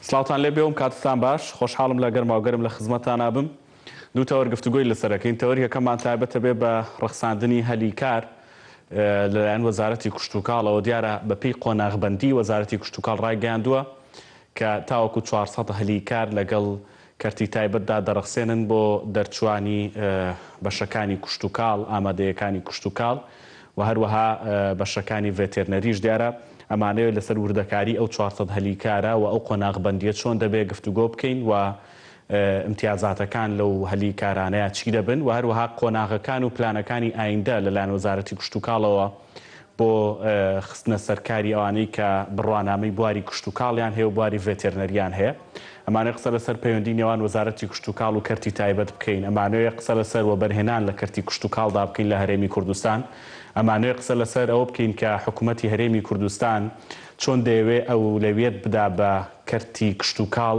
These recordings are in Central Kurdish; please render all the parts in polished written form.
سڵاوتان لێ بێ و کاتتان باش. خۆشحاڵم لە گەرماوگەرم لە خزمەتتانا بم. دوو تەوەر گفتوگۆی لەسەر ئەکەین. تەوەری یەکەممان تایبەتە بێ بە ڕەخساندنی هەلی کار لەلایەن وەزارەتی کشتوکاڵەوە. دیارە بەپێی قۆناغبەندی وەزارەتی کشتوکاڵ ڕایگەیاندووە کە تاوەکو 400 هەلی کار لەگەڵ کەرتی تایبەتدا دەڕەخسێنن بۆ دەرچووانی بەشەکانی کشتوکاڵ، ئامادەیەکانی کشتوکاڵ و هەروەها بەشەکانی ڤێتێرنەریش. دیارە ئەمانەوێت لەسەر وردەکاری ئەو 400 هەلی کارە و ئەو قۆناغبەندییە چۆن دەبێت گفتوگۆ بکەین و ئیمتیازاتەکان لەو هەلی کارانەیە چی دەبن و هەروەها قۆناغەکان و پلانەکانی ئایندە لەلایەن وەزارەتی کشتوکاڵەوە بۆ خستنە سەر کاری ئەوانەی کە بڕوانامەی بواری کشتوکاڵیان هەیە و بواری ڤێتێرنەریان هەیە. ئەمانەوێ قسە لەسەر پەیوەندی نێوان وەزارەتی کشتوکاڵ و کەرتی تایبەت بکەین. ئەمانەوێ قسە لەسەر وەبەرهێنان لە کەرتی کشتوکاڵدا بکەین لە هەرێمی کوردستان. ئەمانەوێ قسە لەسەر ئەوە بکەین کە حکومەتی هەرێمی کوردستان چۆن دەیەوێ ئەولەویەت بدا بە کەرتی کشتوکاڵ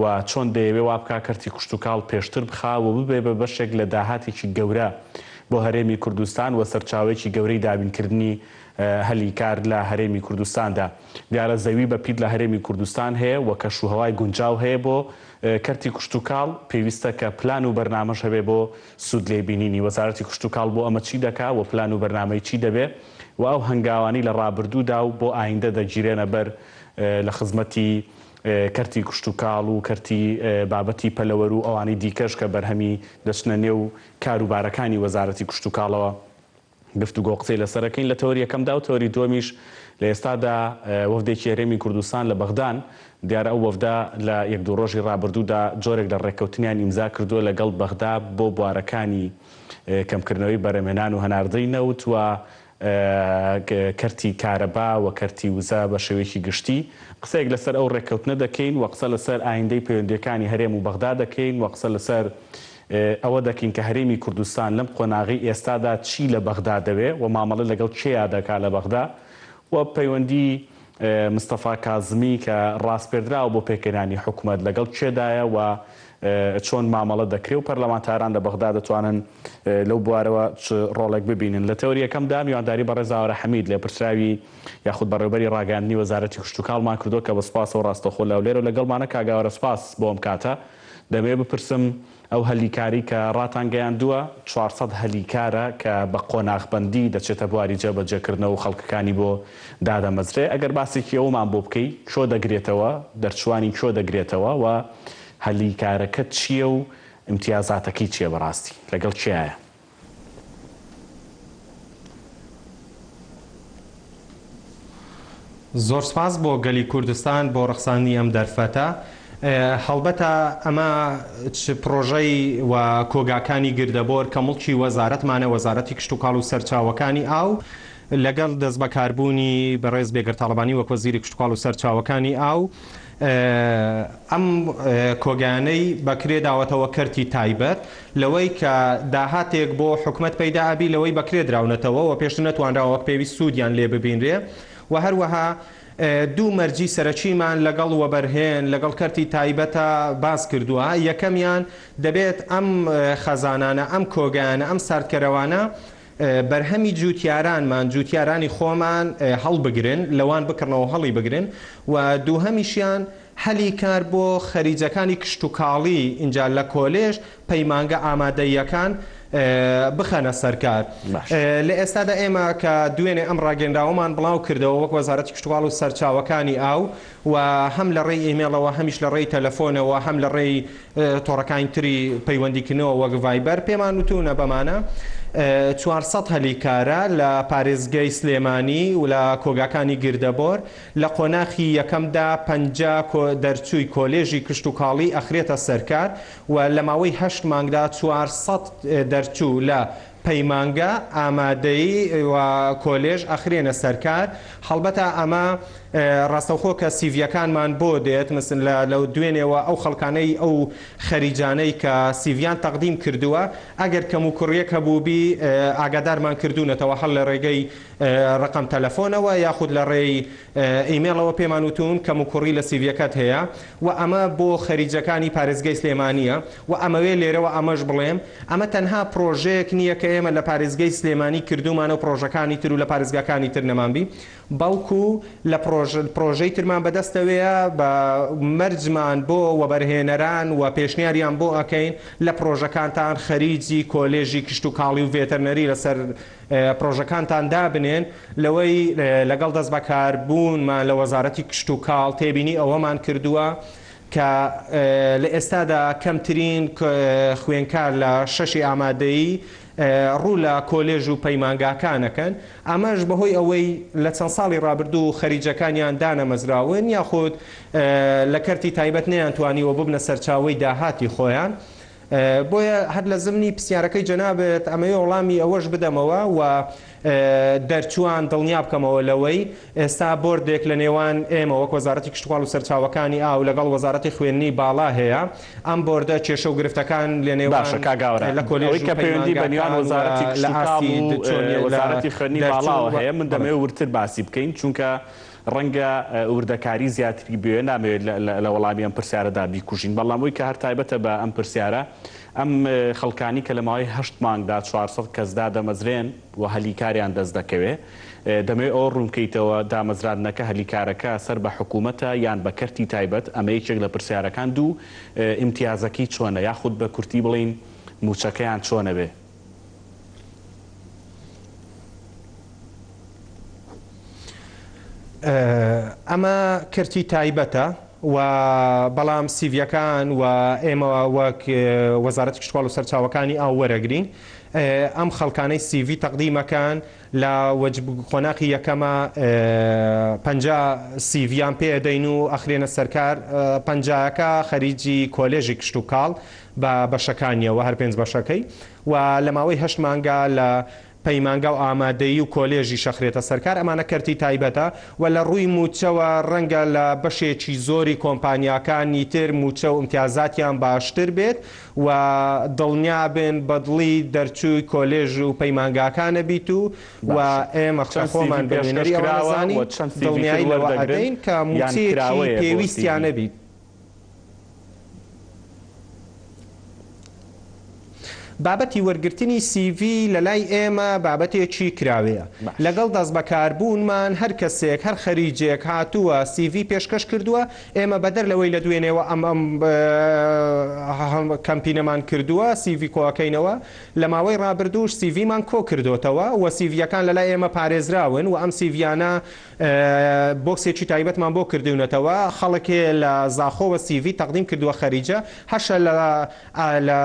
و چۆن دەیەوێ وا بکا کەرتی کشتوکاڵ پێشتر بخا و ببێ بە بەشێک لە داهاتێکی گەورە بۆ هەرێمی کوردستان و سەرچاوەیەکی گەورەی دابینکردنی هەلی کار لە هەرێمی کوردستاندا. دیارە زەوی بە پیت لە هەرێمی کوردستان هەیە و کەشوهەوای گونجاو هەیە بۆ کەرتی کشتوکاڵ، پێویستە کە پلان و بەرنامەش هەبێ بۆ سوود لێ بینینی. وەزارەتی کشتوکاڵ بۆ ئەمە چی دەکا و پلان و بەرنامەی چی دەبێ و ئەو هەنگاوانەی لە ڕابردوودا و بۆ ئایندە دەگیرێنە بەر لە خزمەتی کەرتی کشتوکاڵ و کەرتی بابەتی پەلەوەر و ئەوانەی دیکەش کە بەرهەمی دەچنە نێو کاروبارەکانی وەزارەتی کشتوکاڵەوە گفتوگۆ قسەی لەسەر ئەکەین لە تەوەری یەکەمدا و تەوەری دووەمیش لە ئێستادا وەفدێکی هەرێمی کوردستان لە بەغدان، دیارە ئەو وەفدە لە یەک دوو ڕۆژی ڕابردوودا جۆرێک لە ڕێککەوتنیان ئیمزا کردووە لەگەڵ بەغدا بۆ بوارەکانی کەمکردنەوەی بەرهەمهێنان و هەناردەی نەوت و کەرتی کارەبا و کەرتی وزە بە شێوەیەکی گشتی. قسەیەک لەسەر ئەو ڕێککەوتنە دەکەین و قسە لەسەر ئایندەی پەیوەندییەکانی هەرێم و بەغدا دەکەین و قسە لەسەر ئەوە دەکەین کە هەرێمی کوردستان لەم قۆناغەی ئێستادا چی لە بەغدا دەوێ و مامەڵە لەگەڵ کێیا دەکا لە بەغدا و پەیوەندی مستەفا کازمی کە ڕاسپێردراوە بۆ پێکهێنانی حکومەت لەگەڵ کێدایە و چۆن مامەڵە دەکرێ و پەرلەمانتاران لە بەغدا دەتوانن لەو بوارەوە چ ڕۆڵێک ببینن. لە تەوەری یەکەمدا میوانداری بەڕێز ئاوارە حەمید لێپرسراوی یاخود بەڕێوبەری ڕاگەیاندنی وەزارەتی کشتوکاڵمان کردووە کە بە سوپاسەوە ڕاستەوخۆ لە هەولێرەوە لەگەڵمانە. کاک ئاوارە سوپاس بۆ ئەم کاتە. دەمەوێ بپرسم ئەو هەلی کارەی کە ڕاتانگەیاندووە 400 هەلی کارە کە بە قۆناغبەندی دەچێتە بواری جێبەجێکردنەوە و خەڵکەکانی بۆ دادەمەزرێ، ئەگەر باسێکی ئەوەمان بۆ بکەی کۆ دەگرێتەوە، دەرچووانی کۆ دەگرێتەوە و هەلی کارەکە چییە و ئیمتیازاتەکەی چییە بەڕاستی لەگەڵ کێیایە؟ زۆر سپاس بۆ گەلی کوردستان بۆ ڕەخساندنی ئەم دەرفەتە. هەڵبەتە ئەمە چ پڕۆژەی و کۆگاکانی گردەبۆر کە موڵکی وەزارەتمانە، وەزارەتی کشتوکاڵ و سەرچاوەکانی ئاو، لەگەڵ دەستبەکاربوونی بەڕێز بێگەر تاڵەبانی وەک وەزیری کشتوکاڵ و سەرچاوەکانی ئاو، ئەم کۆگایانەی بە کرێ داوەتەوە کەرتی تایبەت، لەوەی کە داهاتێک بۆ حکومەت پەیدا ئەبی لەوەی بە کرێ دراونەتەوە و پێشتر نەتوانراوە وەک پێویست سوودیان لێ ببینرێ و هەروەها دوو مەرجی سەرەکیمان لەگەڵ وەبەرهێن لەگەڵ کەرتی تایبەتە باس کردووە، یەکەمیان دەبێت ئەم خەزانانە ئەم کۆگایانە ئەم ساردکەرەوانە بەرهەمی جووتیارانمان، جووتیارانی خۆمان هەڵبگرن، لەوان بکڕنەوە هەڵیبگرن و دووهەمیشیان هەلی کار بۆ خەریجەکانی کشتوکاڵی ئینجا لە کۆلێژ، پەیمانگە ئامادەییەکان بخەنە سەر کار. لە ئێستادا ئێمە کە دوێنێ ئەم ڕاگەیەنراوەمان بڵاو کردەوە وەک وەزارەتی کشتوکاڵ و سەرچاوەکانی ئاو و هەم لە ڕێی ئیمێڵەوە هەمیش لە ڕێی تەلەفۆنەوە هەم لە ڕێی تۆڕەکانی تری پەیوەندیکردنەوە وەک ڤایبەر پێمان وتوونە بەمانە 400 هەلی کارە لە پارێزگەی سلێمانی و لە کۆگاکانی گردەبۆر لە قۆناخی یەکەمدا 50 دەرچووی کۆلێژی کشتوکاڵی ئەخرێتە سەرکار و لە ماوەی هەشت مانگدا 400 دەرچوو لە پەیمانگە ئامادەیی و کۆلێژ ئەخرێنە سەر کار، هەڵبەتە ئەمە ڕاستەوخۆ کە سیڤیەکانمان بۆ دێت مثل لە لە دوێنێوە ئەو خەڵکانەی ئەو خەریجانەی کە سیڤیان تەقدیم کردووە ئەگەر کەموکوڕیەک هەبووبی ئاگادارمان کردوونەتەوە هەر لە ڕێگەی ڕەقەم تەلەفۆنەوە یاخود لە ڕێی ئیمێڵەوە پێمان وتوون کەموکوڕی لە سیڤیەکەت هەیە و ئەمە بۆ خەریجەکانی پارێزگەی سلێمانیە و ئەمەوێ لێرەوە ئەمەش بڵێم ئەمە تەنها پرۆژەیەک نییە کە. ئێمە لە پارێزگەی سلێمانی کردوومانە و پڕۆژەکانی تر و لە پارێزگاکانی تر نەمانبی بەڵکو لە پڕۆژەی ترمان بەدەستەوەیە بە مەرجمان بۆ وەبەرهێنەران و پێشنیاریان بۆ ئەکەین لە پڕۆژەکانتان خەریجی کۆلێژی کشتوکاڵی و ڤێتەرنەری لەسەر پڕۆژەکانتان دابنێن لەوەی لەگەڵ دەستبەکاربوونمان لە وەزارەتی کشتوکاڵ تێبینی ئەوەمان کردووە کە لە ئێستادا کەمترین خوێنکار لە شەشی ئامادەیی ڕوو لە کۆلێژ و پەیمانگاکان ئەکەن، ئەمەش بەهۆی ئەوەی لە چەند ساڵی ڕابردوو خەریجەکانیان دانەمەزراون یاخود لە کەرتی تایبەت نەیانتوانیوە ببنە سەرچاوەی داهاتی خۆیان. بۆیە هەر لە زمنی پسیارەکەی جەنابت ئەمەوێ وەڵامی ئەوەش بدەمەوە و دەرچووان دڵنیا بکەمەوە لەوەی ئێستا بۆردێک لە نێوان ئێمە وەک وەزارەتی کشتوکاڵ و سەرچاوەکانی ئاو لەگەڵ وەزارەتی خوێندنی باڵا هەیە، ئەم بۆردە کێشە و گرفتەکان لە نێوان باشە کاک ئاورا لە کۆلێژ ئەوەی و کە پەیوەندی بە نێوان پەیمانگاکان و وەزارەتی لە کشتوکاڵ ئاستی و چۆنیە لە وەزارەتی خوێندنی دەرچوون باڵاوە و هەیە من بەڵێ. دەمەوێت وردتر باسی بکەین چونکە ڕەنگە وردەکاری زیاتری بوێ نامەوێت لە وەڵامی ئەم پرسیارەدا بیکوژین بەڵام ئەوی کە هەر تایبەتە بە ئەم پرسیارە ئەم خەڵکانی کە لە ماوەی هەشت مانگدا 400 کەس دادەمەزرێن و هەلی کاریان دەست دەکەوێ دەمەوێت ئەوە ڕوون بکەیتەوە دامەزراندنەکە هەلی کارەکە سەر بە حکوومەتە یان بە کەرتی تایبەت ئەمە یەکێک لە پرسیارەکان دوو ئیمتیازەکەی چۆنە یاخود بە کورتی بڵێین مووچەکەیان چۆنە بێ؟ ئەمە کەرتی تایبەتە و بەڵام سیڤیەکان و ئێمە وەک وەزارەتی کشتوکاڵ و سەرچاوەکانی ئاو وەرەگرین ئەم خەڵکانەی سیڤی تەقدیمەکان لە وەجب قۆناخی یەکەمە 50 سیڤیان پێ ئەدەین و ئەخرێنە سەرکار پەنجایەکە خەریجی کۆلێژی کشتوکاڵ بە بەشەکانیەوە هەر پێنج بەشەکەی و لە ماوەی هەشت مانگا لە پەیمانگا و ئامادەیی و کۆلێژیش ئەخرێتە سەر کار، ئەمانە کەرتی تایبەتە و لە ڕووی مووچەوە ڕەنگە لە بەشێکی زۆری کۆمپانیاکانی تر مووچە و ئیمتیازاتیان باشتر بێت و دڵنیا بن بە دڵی دەرچووی کۆلێژ و پەیمانگاکانە بیت و و باشە ئێمە کە چەند سیڤی خۆمان بە پێشکەش نوێنەری ئەوان کراوە ئەزانین و چەند سیڤی تر دڵنیایی لەوە وەردەگرن ئەدەین کە یان مووچەیەکی کراوەیە بۆ سیڤی؟ پێویستیانە بیت. بابەتی وەرگرتنی سیڤی لەلای ئێمە بابەتێکی کراوەیە. باش. لەگەڵ دەستبەکاربوونمان هەر کەسێک، هەر خەریجێک هاتووە سیڤی پێشکەش کردووە، ئێمە بەدەر لەوەی لە دوێنێوە ئەم ئەم کەمپینەمان کردووە، سیڤی کۆئەکەینەوە، لە ماوەی ڕابردووش سیڤیمان کۆکردۆتەوە و سیڤییەکان لەلای ئێمە پارێزراون و ئەم سیڤیانە بۆکسێکی تایبەتمان بۆ کردوونەتەوە، خەڵک هەیە لە زاخۆوە سیڤی تەقدیم کردووە خەریجە هەشە لە لە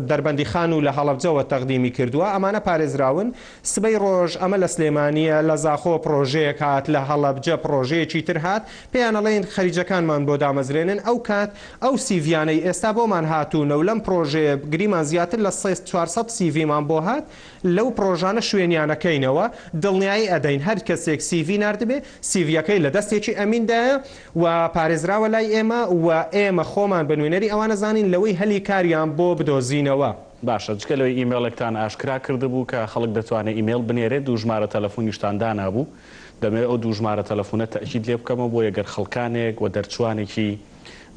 دەربەندیخان و لە هەڵەبجەوە تەقدیمی کردووە، ئەمانە پارێزراون، سبەی ڕۆژ ئەمە لە سلێمانییە، لە زاخۆ پڕۆژەیەک هات، لە هەڵەبجە پڕۆژەیەکی تر هات، پێیان ئەڵێین خەریجەکانمان بۆ دامەزرێنن، ئەو کات ئەو سیڤیانەی ئێستا بۆمان هاتوونە و لەم پڕۆژەیە گریمان زیاتر لە 400 سیڤیمان بۆ هات، لەو پڕۆژانە شوێنیانەکەینەوە، دڵنیایی ئەدەین هەر کەسێک سیڤی ناردبێ، سیڤیەکەی لە دەستێکی ئەمیندایە و پارێزراوە لای ئێمە و ئێمە خۆمان بە نوێنەری ئەوان ئەزانین لەوەی هەلی کاریان بۆ بدۆزینەوە. باشە جگە لەوەی ئیمێڵێکتان ئاشکرا کردبوو کە خەڵک دەتوانێ ئیمێڵ بنێرێت دوو ژمارە تەلەفونیشتان دانابوو، دەمەوێ ئەو دوو ژمارە تەلەفونە تەئکید لێ بکەمەوە بۆیە گەر خەڵکانێک و دەرچووانێکی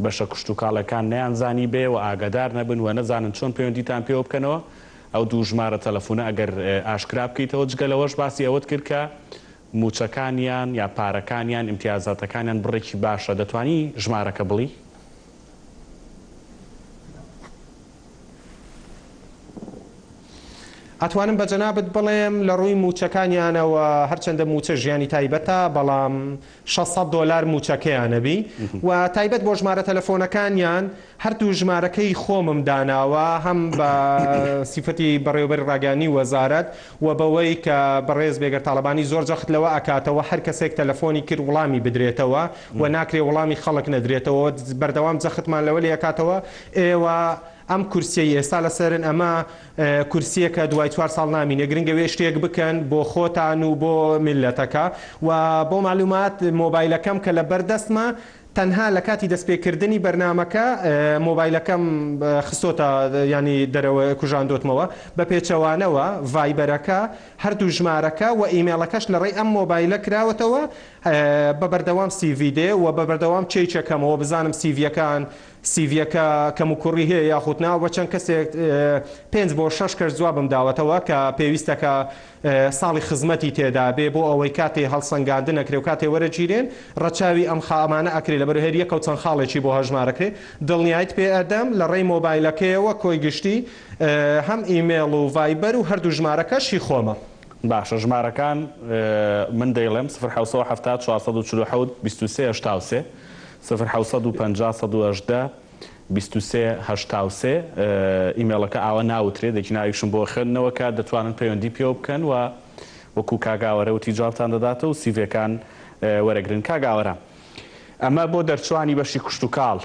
بەشە کشتوکاڵەکان نەیانزانیبێ و ئاگادار نەبن و نەزانن چۆن پەیوەندیتان پێوە بکەنەوە ئەو دوو ژمارە تەلەفونە ئەگەر ئاشکرا بکەیتەوە، جگە لەوەش باسی ئەوەت کرد کە موچەکانیان یا پارەکانیان ئیمتیازاتەکانیان بڕێکی باشە، دەتوانی ژمارەکە بڵی؟ ئەتوانم بە جەنابت بڵێم لە ڕووی موچەکانیانەوە هەرچەندە موچە ژیانی تایبەتە بەڵام 600 دۆلار موچەکەیانەبی و تایبەت بۆ ژمارە تەلەفۆنەکانیان هەردوو ژمارەکەی خۆمم داناوە هەم بە سیفەتی بەڕێوەبەری ڕاگەیاندنی وەزارەت و بەوەی کە بەڕێز بێگەر تاڵەبانی زۆر جەخت لەوە ئەکاتەوە هەر کەسێک تەلەفۆنی کرد وڵامی بدرێتەوە و ناکرێ وڵامی خەڵک نەدرێتەوە بەردەوام جەختمان لەوە لێ ئەکاتەوە ئێوە ئەم کورسیەی ئێستا لەسەرن ئەمە کورسیەکە دوای چوار ساڵ نامینێ گرنگە وێ شتێک بکەن بۆ خۆتان و بۆ میللەتەکە و بۆ مەعلومات مۆبایلەکەم کە لەبەر دەستمە تەنها لە کاتی دەستپێکردنی بەرنامەکە مۆبایلەکەم خستۆتە یانی دەرەوە کوژاندۆتمەوە بە پێچەوانەوە ڤایبەرەکە هەردوو ژمارەکە و ئیمێڵەکەش لە ڕێی ئەم مۆبایلە کراوەتەوە. بە بەردەوام سیڤی دێ و بە بەردەوام چێکیەکەمەوە بزانم سیڤیەکان سیڤیەکە کەموکوڕی هەیە یاخود نا وە چەند کەسێک پێنج بۆ شەش کەس جوابم داوەتەوە کە پێویستە کە ساڵی خزمەتی تێدا بێ بۆ ئەوەی کاتێ هەڵسەنگاندن ئەکرێ و کاتێ وەرەگیرێن ڕەچاوی ئەم خامانە ئەکرێ لەبەر هەر یەکەو چەند خاڵێکی بۆ هەژمارەکرێ دڵنیایت پێ ئەدەم لە ڕێی مۆبایلەکەیەوە کۆی گشتی هەم ئیمێڵ و ڤایبەر و هەردوو ژمارەکەش هی خۆمە. باشە ژمارەکان من دەیڵێم سفر 770 447 23 83 سفر 750 118 23 83 ئیمێڵەکە ئاوا ناوترێ دەکی ناویشم بۆ خوێندنەوە کە دەتوانن پەیوەندی پێوە بکەن و وەکو کاک ئاوەرە وتی جوابتان دەداتەوە و سیڤێکان وەرەگرن. کاک ئاوەرە ئەمە بۆ دەرچوانی بەشی کشتوکاڵ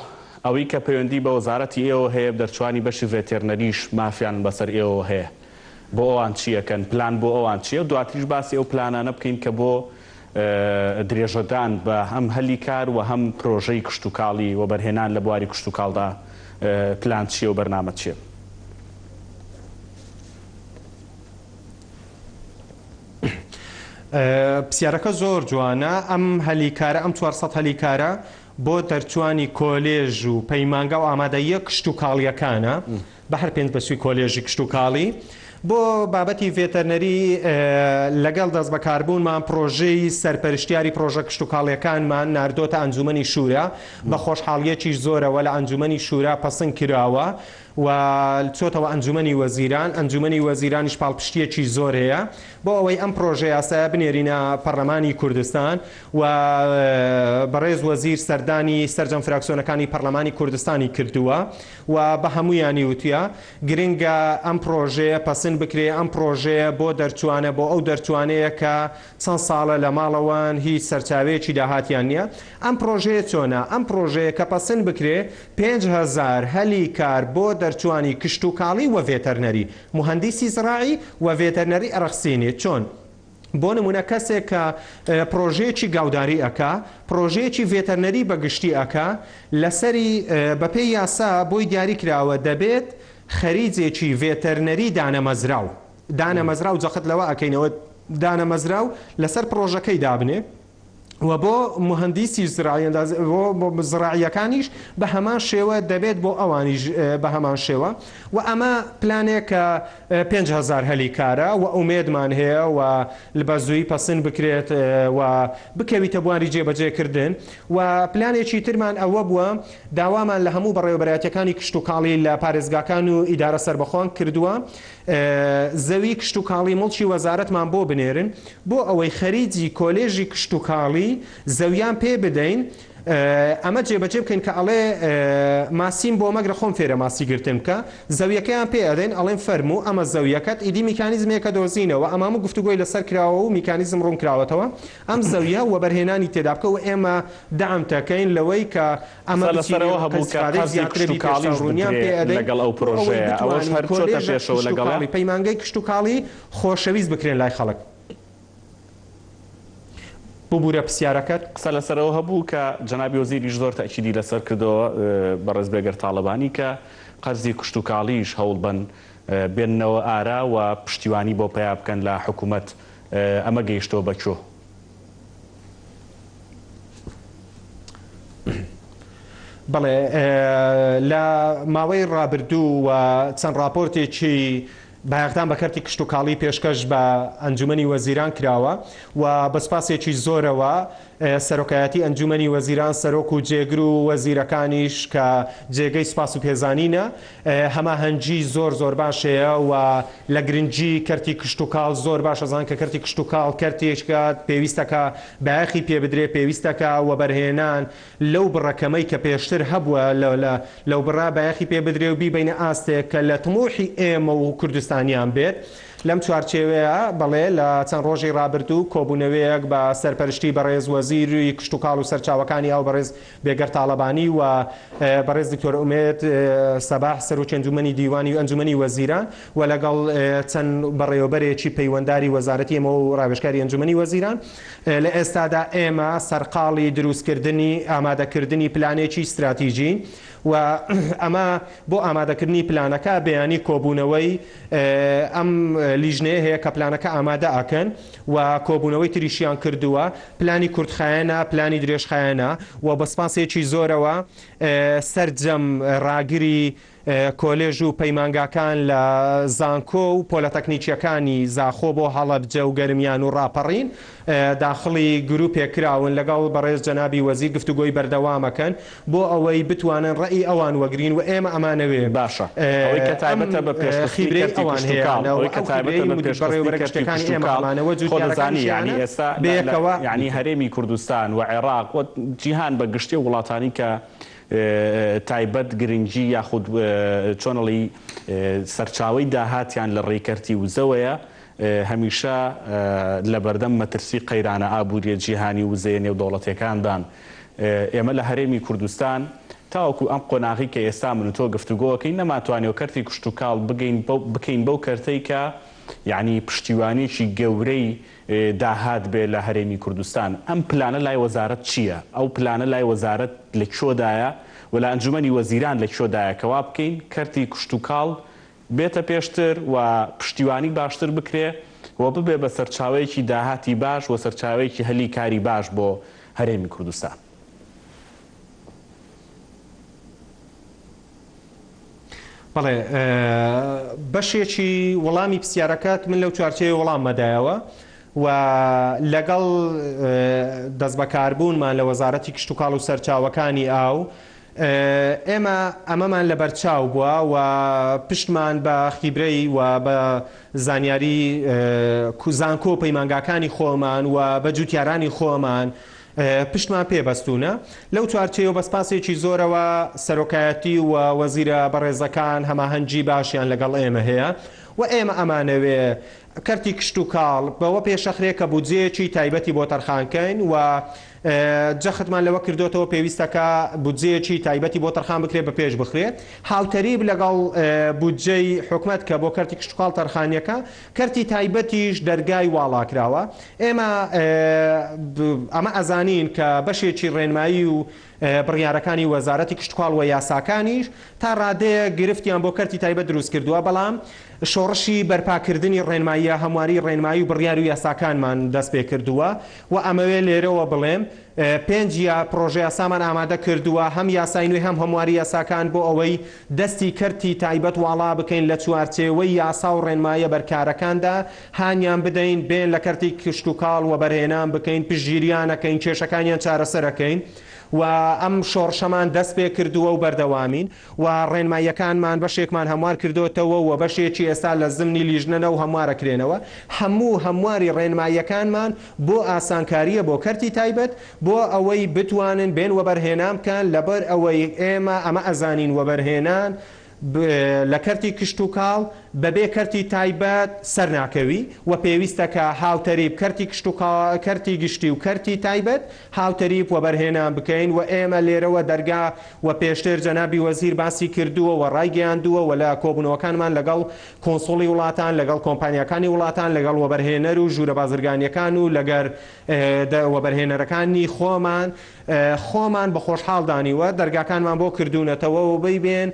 ئەوەی کە پەیوەندی بە وەزارەتی ئێوە هەیە دەرچوانی بەشی ڤێتێرنەریش مافیان بەسەر ئێوەوە هەیە بۆ ئەوان چی ئەکەن پلان بۆ ئەوان چیە و دواتریش باسی ئەو پلانانە بکەین کە بۆ درێژەدان بە هەم هەلی کار و هەم پرۆژەی کشتوکاڵی وەبەرهێنان لە بواری کشتوکاڵدا پلان چیە و بەرنامە چیە؟ پرسیارەکە زۆر جوانە ئەم هەلی کارە ئەم 400 هەلی کارە بۆ دەرچوانی کۆلێژ و پەیمانگا و ئامادەییە کشتوکاڵیەکانە بە هەر پێنج بەسوی کۆلێژی کشتوکاڵی بۆ بابەتی ڤێتەرنەری لەگەڵ دەستبەکاربوونمان پڕۆژەی سەرپەرشتیاری پڕۆژە کشتوکاڵیەکانمان ناردۆتە ئەنجومەنی شورا بە خۆشحاڵیەکیش زۆرەوە لە ئەنجومەنی شورا پەسند کراوە و چۆتەوە ئەنجومەنی وەزیران ئەنجومەنی وەزیرانیش پاڵپشتیەکی زۆر هەیە بۆ ئەوەی ئەم پڕۆژە یاسایە بنێرینە پەرلەمانی کوردستان و بەڕێز وەزیر سەردانی سەرجەم فراکسیۆنەکانی پەرلەمانی کوردستانی کردووە و بە هەموویانی وتویە گرنگە ئەم پڕۆژەیە پەسند بکرێ، ئەم پڕۆژەیە بۆ دەرچووانە، بۆ ئەو دەرچووانەیە کە چەند ساڵە لە ماڵەوەن هیچ سەرچاوەیەکی داهاتیان نییە. ئەم پڕۆژەیە چۆنە؟ ئەم پڕۆژەیە کە پەسند بکرێ 5000 هەلی کار بۆ دەرچووانی کشتوکاڵی و ڤێتەرنەری، موهەندیسی زڕاعی و ڤێتەرنەری ئەڕەخسینێ. چۆن؟ بۆ نمونە کەسێک کە پڕۆژەیەکی گاوداری ئەکا، پڕۆژەیەکی ڤێتەرنەری بە گشتی ئەکا، لەسەری بەپێی یاسا بۆی دیاری کراوە دەبێت خەریجێکی ڤێتەرنەری دانەمەزراو، دانەمەزراو جەخت لەوە ئەکەینەوە دانەمەزراو، لەسەر پڕۆژەکەی دابنێ و بۆ موهەندیسیش زراعی بۆ زراعیەکانیش بە هەمان شێوە دەبێت بۆ ئەوانیش بە هەمان شێوە و ئەمە پلانێکە 5000 هەلی کارە و ئومێدمان هەیە و بە زووی پەسند بکرێت و بکەویتە بواری جێبەجێکردن و پلانێکی ترمان ئەوە بووە داوامان لە هەموو بەڕێوەبەرایەتیەکانی کشتوکاڵی لە پارێزگاکان و ئیدارە سەربەخۆان کردووە زەوی کشتوکاڵی موڵکی وەزارەتمان بۆ بنێرن بۆ ئەوەی خەریجی کۆلێژی کشتوکاڵی زەویان پێ بدەین ئەمە جێبەجێ بکەین کە ئەڵێ ماسیم بۆ مەگرە خۆم فێرە ماسی گرتن بکە زەویەکەیان پێ ئەدەین ئەڵێن فەرموو ئەمە زەویەکەت ئیدی میکانیزمێکە دۆزینەوە ئەمە هەموو گفتوگۆی لەسەر کراوە و میکانیزم ڕوون کراوەتەوە ئەم زەویە وەبەرهێنانی تێدا بکە و ئێمە دەعمتەکەین لەوەی کە ئەمە قسە لەسەر بچینێ ئەوە و هەبوو کە ئیستفادەی قەرزی زیاترە بی کشتوکاڵیش پێشچاو ڕوونیان بدرێ پێ ئەدەین لەگەڵ ئەو بۆ ئەوەی پرۆژەیە، ئەوەش بتوانین هەر چۆتە کۆلێژە پێشەوە لەگەڵیا؟ کشتوکاڵی پەیمانگەی کشتوکاڵی خۆشەویست بکرێن لای خەڵک. ببورە پسیارەکەت؟ قسە لەسەر ئەوە هەبوو کە جەنابی وەزیریش زۆر تەئکیدی لەسەر کردەوە بەڕێز بێگەرد تاڵەبانی کە قەرزی کشتوکاڵیش هەوڵبەن بێننەوە ئارا و پشتیوانی بۆ پەیا بکەن لە حکومەت ئەمە گەیشتووە بە کوێ؟ بەڵێ لە ماوەی ڕابردوو و چەند ڕاپۆرتێکی بایەخدان بە کەرتی کشتوکاڵی پێشکەش بە ئەنجومەنی وەزیران کراوە و بە سوپاسێکی زۆرەوە سەرۆکایەتی ئەنجومەنی وەزیران سەرۆک و جێگر و وەزیرەکانیش کە جێگەی سوپاس و پێزانینە هەماهەنگی زۆر زۆر باش هەیە و لە گرنگی کەرتی کشتوکاڵ زۆر باش ئەزانن کە کەرتی کشتوکاڵ کەرتێکە پێویستە کە بایەخی پێ بدرێ پێویستە کە وەبەرهێنان لەو بڕە کەمەی کە پێشتر هەبووە لە لە لەو بڕە بایەخی پێ بدرێ و بیبەینە ئاستێک کە لە تموحی ئێمە و کوردستانیان بێت لەم چوارچێوەیە بەڵێ لە چەند ڕۆژی ڕابردوو کۆبوونەوەیەک بە سەرپەرشتی بەڕێز وەزیری کشتوکاڵ و سەرچاوەکانی ئاو بەڕێز بێگەرد تاڵەبانی و بەڕێز دکتۆر ئومێد سەباح سەرۆکی ئەنجومەنی دیوانی و ئەنجومەنی وەزیران و لەگەڵ چەند بەڕێوەبەرێکی پەیوەنداری وەزارەتی ئێمە و ڕاوێژکاری ئەنجومەنی وەزیران لە ئێستادا ئێمە سەرقاڵی دروستکردنی ئامادەکردنی پلانێکی ستراتیجین و ئەمە بۆ ئامادەکردنی پلانەکە بەیانی کۆبوونەوەی ئەم لیژنەیە هەیە کە پلانەکە ئامادە ئەکەن و کۆبوونەوەی تریشیان کردووە، پلانی کورتخایەنە، پلانی درێژخایەنە و بە سپاسێکی زۆرەوە سەرجەم ڕاگری کۆلێژ و پەیمانگاکان لە زانکۆ و پۆلەتەکنیکییەکانی زاخۆ بۆ هەڵەبجە و گەرمیان و ڕاپەڕین داخڵی گروپێک کراون لەگەڵ بەڕێز جەنابی وەزیر گفتوگۆی بەردەوامەکەن بۆ ئەوەی بتوانن ڕەئی ئەوان وەگرین و ئێمە ئەمانەوێ باشە ئەوەی کە ئەم تایبەتە بە پێشخستنی خیبرەی کەرتی ئەوان کشتوکاڵ هەیانە و ئەوەی کە ئەو تایبەتە خیبرەی بە پێشخستنی بەڕێوەبەرە کەرتی گشتیەکانی ئێمە کشتوکاڵ هەمانە و خۆ دەزانی جوتیارەکانیش یانی هەیانە ئێستا لە لە بەیەکەوە یانی هەرێمی کوردستان و عێراق و جیهان بە گشتی و وڵاتانی کە تایبەت گرنگی یاخود چۆن ئەڵێی سەرچاوەی داهاتیان لە ڕێی کەرتی وزەوەیە هەمیشە لەبەردەم مەترسی قەیرانە ئابووریە جیهانی و وزەیە نێودەوڵەتیەکاندان. ئێمە لە هەرێمی کوردستان تاوەکو ئەم قۆناغەی کە ئێستا من و تۆ گفتوگۆ ئەکەین نەمانتوانیوە کەرتی کشتوکاڵ بگەین بکەین بەو کەرتەی کە یەعنی پشتیوانیەکی گەورەی داهات بێ لە هەرێمی کوردستان. ئەم پلانە لای وەزارەت چییە؟ ئەو پلانە لای وەزارەت لە کوێدایە و لە ئەنجومەنی وەزیران لە کوێدایە کە وا بکەین کەرتی کشتوکاڵ بێتە پێشتر و پشتیوانی باشتر بکرێ و ببێ بە سەرچاوەیەکی داهاتی باش و سەرچاوەیەکی هەلی کاری باش بۆ هەرێمی کوردستان؟ بەڵێ بەشێکی وەڵامی پرسیارەکەت من لەو چوارچێوەیە وەڵاممەدایەوە و لەگەڵ دەستبەکاربوونمان لە وەزارەتی کشتوکاڵ و سەرچاوەکانی ئاو ئێمە ئەمەمان لەبەرچاو بووە و پشتمان بە خیبرەی و بە زانیاری زانکۆ و پەیمانگاکانی خۆمان و بە جوتیارانی خۆمان پشتمان پێ بەستوونە. لەو چوارچێوە بە سپاسێکی زۆرەوە سەرۆکایەتی و وەزیرە بەڕێزەکان هەماهەنگی باشیان لەگەڵ ئێمە هەیە و ئێمە ئەمانەوێ کەرتی کشتوکاڵ بەوە پێشەخرێ کە بودجەیەکی تایبەتی بۆ تەرخان کەین و جەختمان لەوە کردۆتەوە پێویستە کە بودجەیەکی تایبەتی بۆ تەرخان بکرێ بە پێش بخرێ هاوتەریب لەگەڵ بودجەی حکومەت کە بۆ کەرتی کشتوکاڵ تەرخانیەکە کەرتی تایبەتیش دەرگای واڵاکراوە. ئێمە ئەمە ئەزانین کە بەشێکی ڕێنمایی و بڕیارەکانی وەزارەتی کشتوکاڵ و یاساکانیش تا ڕادەیەک گرفتیان بۆ کەرتی تایبەت دروست کردووە، بەڵام شۆڕشی بەرپاکردنی ڕێنماییە هەمواری ڕێنمایی و بڕیار و یاساکانمان دەست پێکردووە و ئەمەوێ لێرەوە بڵێم پێنج یا پڕۆژەیاسامان ئامادە کردووە، هەم یاسای نوێ هەم هەمواری یاساکان بۆ ئەوەی دەستی کەرتی تایبەت واڵا بکەین لە چوارچێوەی یاسا و ڕێنماییە بەرکارەکاندا هانیان بدەین بێن لە کەرتی کشتوکاڵ وەبەرهێنان بکەین، پشتگیریان ئەکەین، کێشەکانیان چارەسەر ئەکەین و ئەم شۆڕشەمان دەست پێکردووە و بەردەوامین. و ڕێنماییەکانمان بەشێکمان هەموار کردۆتەوە و بەشێکی ئێستا لە زمنی لیژنەنە و هەموارەکرێنەوە، هەموو هەمواری ڕێنماییەکانمان بۆ ئاسانکارییە بۆ کەرتی تایبەت بۆ ئەوەی بتوانن بێن وەبەرهێنان بکەن، لەبەر ئەوەی ئێمە ئەمە ئەزانین وەبەرهێنان لە کەرتی کشتوکاڵ بەبێ کەرتی تایبەت سەرناکەوی و پێویستە کە هاوتەریب کەرتی کشتوکاڵ کەرتی گشتی و کەرتی تایبەت هاوتەریب وەبەرهێنان بکەین و ئێمە لێرەوە دەرگا و پێشتر جەنابی وەزیر باسی کردووە و ڕایگەیاندووە و لە کۆبوونەوەکانمان لەگەڵ کونسوڵی وڵاتان، لەگەڵ کۆمپانیاکانی وڵاتان، لەگەڵ وەبەرهێنەر و ژوورە بازرگانییەکان و لەگەر وەبەرهێنەرەکانی خۆمان، خۆمان بە خۆشحاڵ دانیوە، دەرگاکانمان بۆ کردوونەتەوە و بێن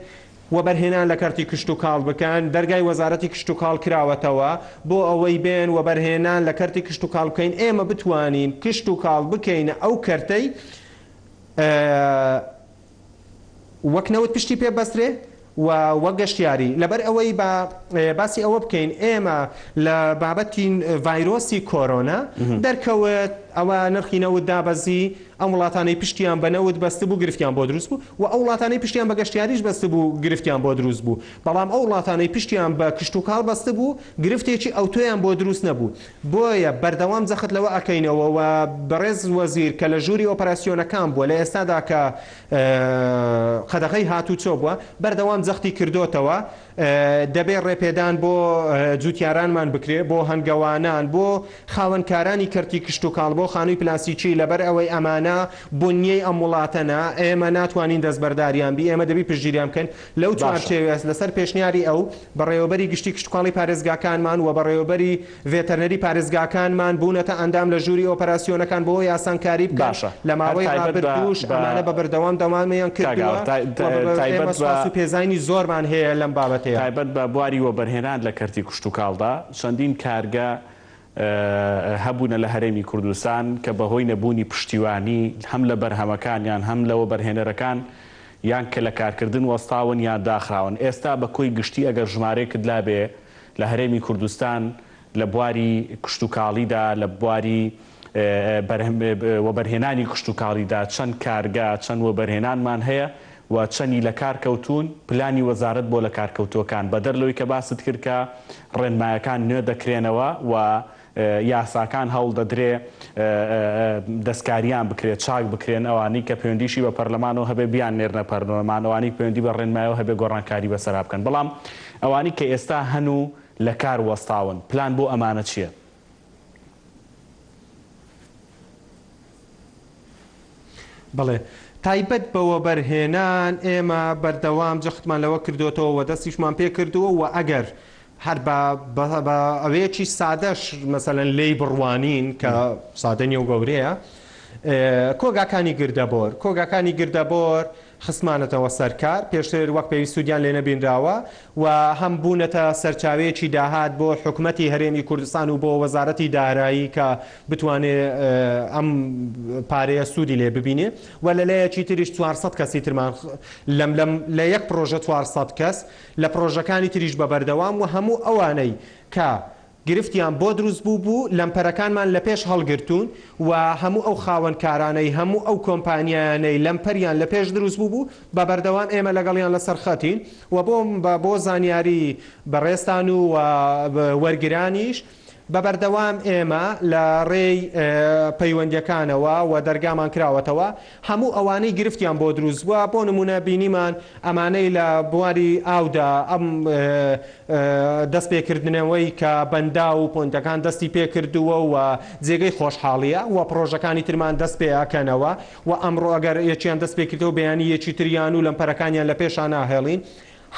وەبەرهێنان لە کەرتی کشتوکاڵ بکەن، دەرگای وەزارەتی کشتوکاڵ کراوەتەوە بۆ ئەوەی بێن وەبەرهێنان لە کەرتی کشتوکاڵ بکەین، ئێمە بتوانین کشتوکاڵ بکەینە ئەو کەرتەی وەک نەوت پشتی پێ ببەسترێ و وەک گەشتیاری. لەبەر ئەوەی با باسی ئەوە بکەین ئێمە لە بابەتی ڤایرۆسی کۆرۆنا دەرکەوت ئەوە نرخی نەوت دابەزی، ئەم وڵاتانەی پشتیان بە نەوت بەستبوو گرفتیان بۆ دروست بوو و ئەو وڵاتانەی پشتیان بە گەشتیاریش بەستبوو گرفتیان بۆ دروست بوو، بەڵام ئەو وڵاتانەی پشتیان بە کشتوکاڵ بەستبوو گرفتێکی ئەوتۆیان بۆ دروست نەبوو. بۆیە بەردەوام جەخت لەوە ئەکەینەوە و بەڕێز وەزیر کە لە ژووری ئۆپەراسیۆنەکان بووە لە ئێستادا کە قەدەغەی هاتوچۆ بووە بەردەوام جەختی کردۆتەوە دەبێ ڕێپێدان بۆ جوتیارانمان بکرێ بۆ هەنگەوانان بۆ خاوەنکارانی کەرتی کشتوکاڵ بۆ خانووی پلاستیکی لەبەر ئەوەی ئەمانە بنیەی ئەم وڵاتەنە ئێمە ناتوانین دەستبەرداریان بی ئێمە دەبی پشتگیریان بکەین لەو باشە. چوارچێوەیە لەسەر پێشنیاری ئەو، بەڕێوەبەری گشتی کشتوکاڵی پارێزگاکانمان و بەڕێوەبەری ڤێتەرنەری پارێزگاکانمان بوونەتە ئەندام لە ژووری ئۆپەراسیۆنەکان بۆ ئەوەی ئاسانکاری بکەن، باشە. لە هەر ماوەی تایبەت بە ڕابردووش بە ئەمانە بە بەردەوام دەوامیان کاک کردووە ئاوات، و بە تایبەت ئێمە بە سوپاس و پێزانینی زۆرمان هەیە لەم بابەتە. بابەتەیە. تایبەت بە بواری وەبەرهێنان لە کەرتی کشتوکاڵدا، چەندین کارگە هەبوونە لە هەرێمی کوردستان کە بەهۆی نەبوونی پشتیوانی هەم لە بەرهەمەکانیان هەم لە وەبەرهێنەرەکان یان کە لە کارکردن وەستاون یان داخراون. ئێستا بە کۆی گشتی ئەگەر ژمارەیەکت لابێ لە هەرێمی کوردستان لە بواری کشتوکاڵیدا، لە بواری وەبەرهێنانی کشتوکاڵیدا چەند کارگە، چەند وەبەرهێنانمان هەیە و چەندی لەکار کەوتوون، پلانی وەزارەت بۆ لەکارکەوتووەکان بەدەر لەوەی کە باست کرد کە ڕێنمایەکان نوێ دەکرێنەوە و یاساکان هەوڵ دەدرێ دەستکاریان بکرێ، چاک بکرێن، ئەوانەی کە پەیوەندیشی بە پەرلەمانەوە هەبێ بیاننێرنە پەرلەمان، ئەوانەی پەیوەندی بە ڕێنمایەوە هەبێ گۆڕانکاری بەسەرا بکەن، بەڵام ئەوانەی کە ئێستا هەن و لەکار وەستاون پلان بۆ ئەمانە چییە؟ بەڵێ، تایبەت بە وەبەرهێنان ئێمە بەردەوام جەختمان لەوە کردۆتەوە و دەستیشمان پێ کردووە و ئەگەر هەر بە بە ئەوەیەکی سادەش مەسەلەن لێی بڕوانین کە سادە نیە و گەورەیە کۆگاکانی گردەبۆر کۆگاکانی گردەبۆر خستمانەتەوە سەر کار، پێشتر وەک پێویست سوودیان لێ نەبینراوە و هەم بوونەتە سەرچاوەیەکی داهات بۆ حکومەتی هەرێمی کوردستان و بۆ وەزارەتی دارایی کە بتوانێ ئەم پارەیە سوودی لێ ببینێ و لە لایەکی تریش 400 کەسی ترمان لەم لەم لە یەک پڕۆژە 400 کەس لە پڕۆژەکانی تریش بە بەردەوام و هەموو ئەوانەی کە گرفتیان بۆ دروست بوو بوو لەمپەرەکانمان لە پێش هەڵگرتوون و هەموو ئەو خاوەن کارانەی هەموو ئەو کۆمپانیایانەی لەمپەریان لە پێش دروست بوو بوو بە بەردەوام ئێمە لەگەڵیان لەسەر خەتین و بۆ بۆ زانیاری بەڕێزتان و وەرگرانیش بە بەردەوام ئێمە لە ڕێی پەیوەندیەکانەوە و دەرگامان کراوەتەوە هەموو ئەوانەی گرفتیان بۆ دروست بووە بۆ نمونە بینیمان ئەمانەی لە بواری ئاودا ئەم دەستپێکردنەوەی کە بەنداو و پۆنتەکان دەستی پێکردووە و جێگەی خۆشحاڵییە و پڕۆژەکانی ترمان دەست پێ ئەکەنەوە و ئەمڕۆ ئەگەر یەکیان دەست پێکردەوە بەیانی یەکی تریان و لەمپەرەکانیان لە پێشا ناهێڵین.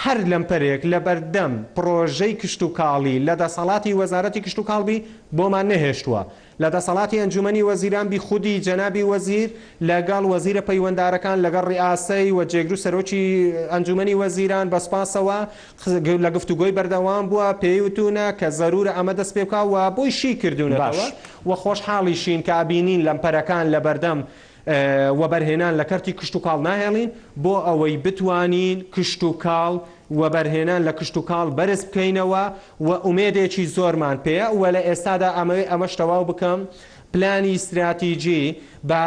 هەر لەمپەرێک لە بەردەم پڕۆژەی کشتوکاڵی لە دەسەڵاتی وەزارەتی کشتوکاڵ بی بۆمان نەهێشتووە. لە دەسەڵاتی ئەنجومەنی وەزیران بی خودی جەنابی وەزیر لە گەڵ وەزیرە پەیوەندارەکان لە گەڵ ڕیئاسەی و جێگرو سەرۆکی ئەنجومەنی وەزیران بە سوپاسەوە لە گفتوگۆی بەردەوام بووە پێی وتوونە کە زەرورە ئەمە دەست پێ بکا و بۆی شی کردوونەتەوە باش. و خۆشحاڵیشین کە ئەبینین لەمپەرەکان لە بەردەم وەبەرهێنان لە کەرتی کشتوکاڵ ناهێڵین بۆ ئەوەی بتوانین کشتوکاڵ وەبەرهێنان لە کشتوکاڵ بەرز بکەینەوە و ئومێدێکی زۆرمان پێیە و لە ئێستادا ئەمەوێ ئەمەش تەواو بکەم پلانی ستراتیجی بە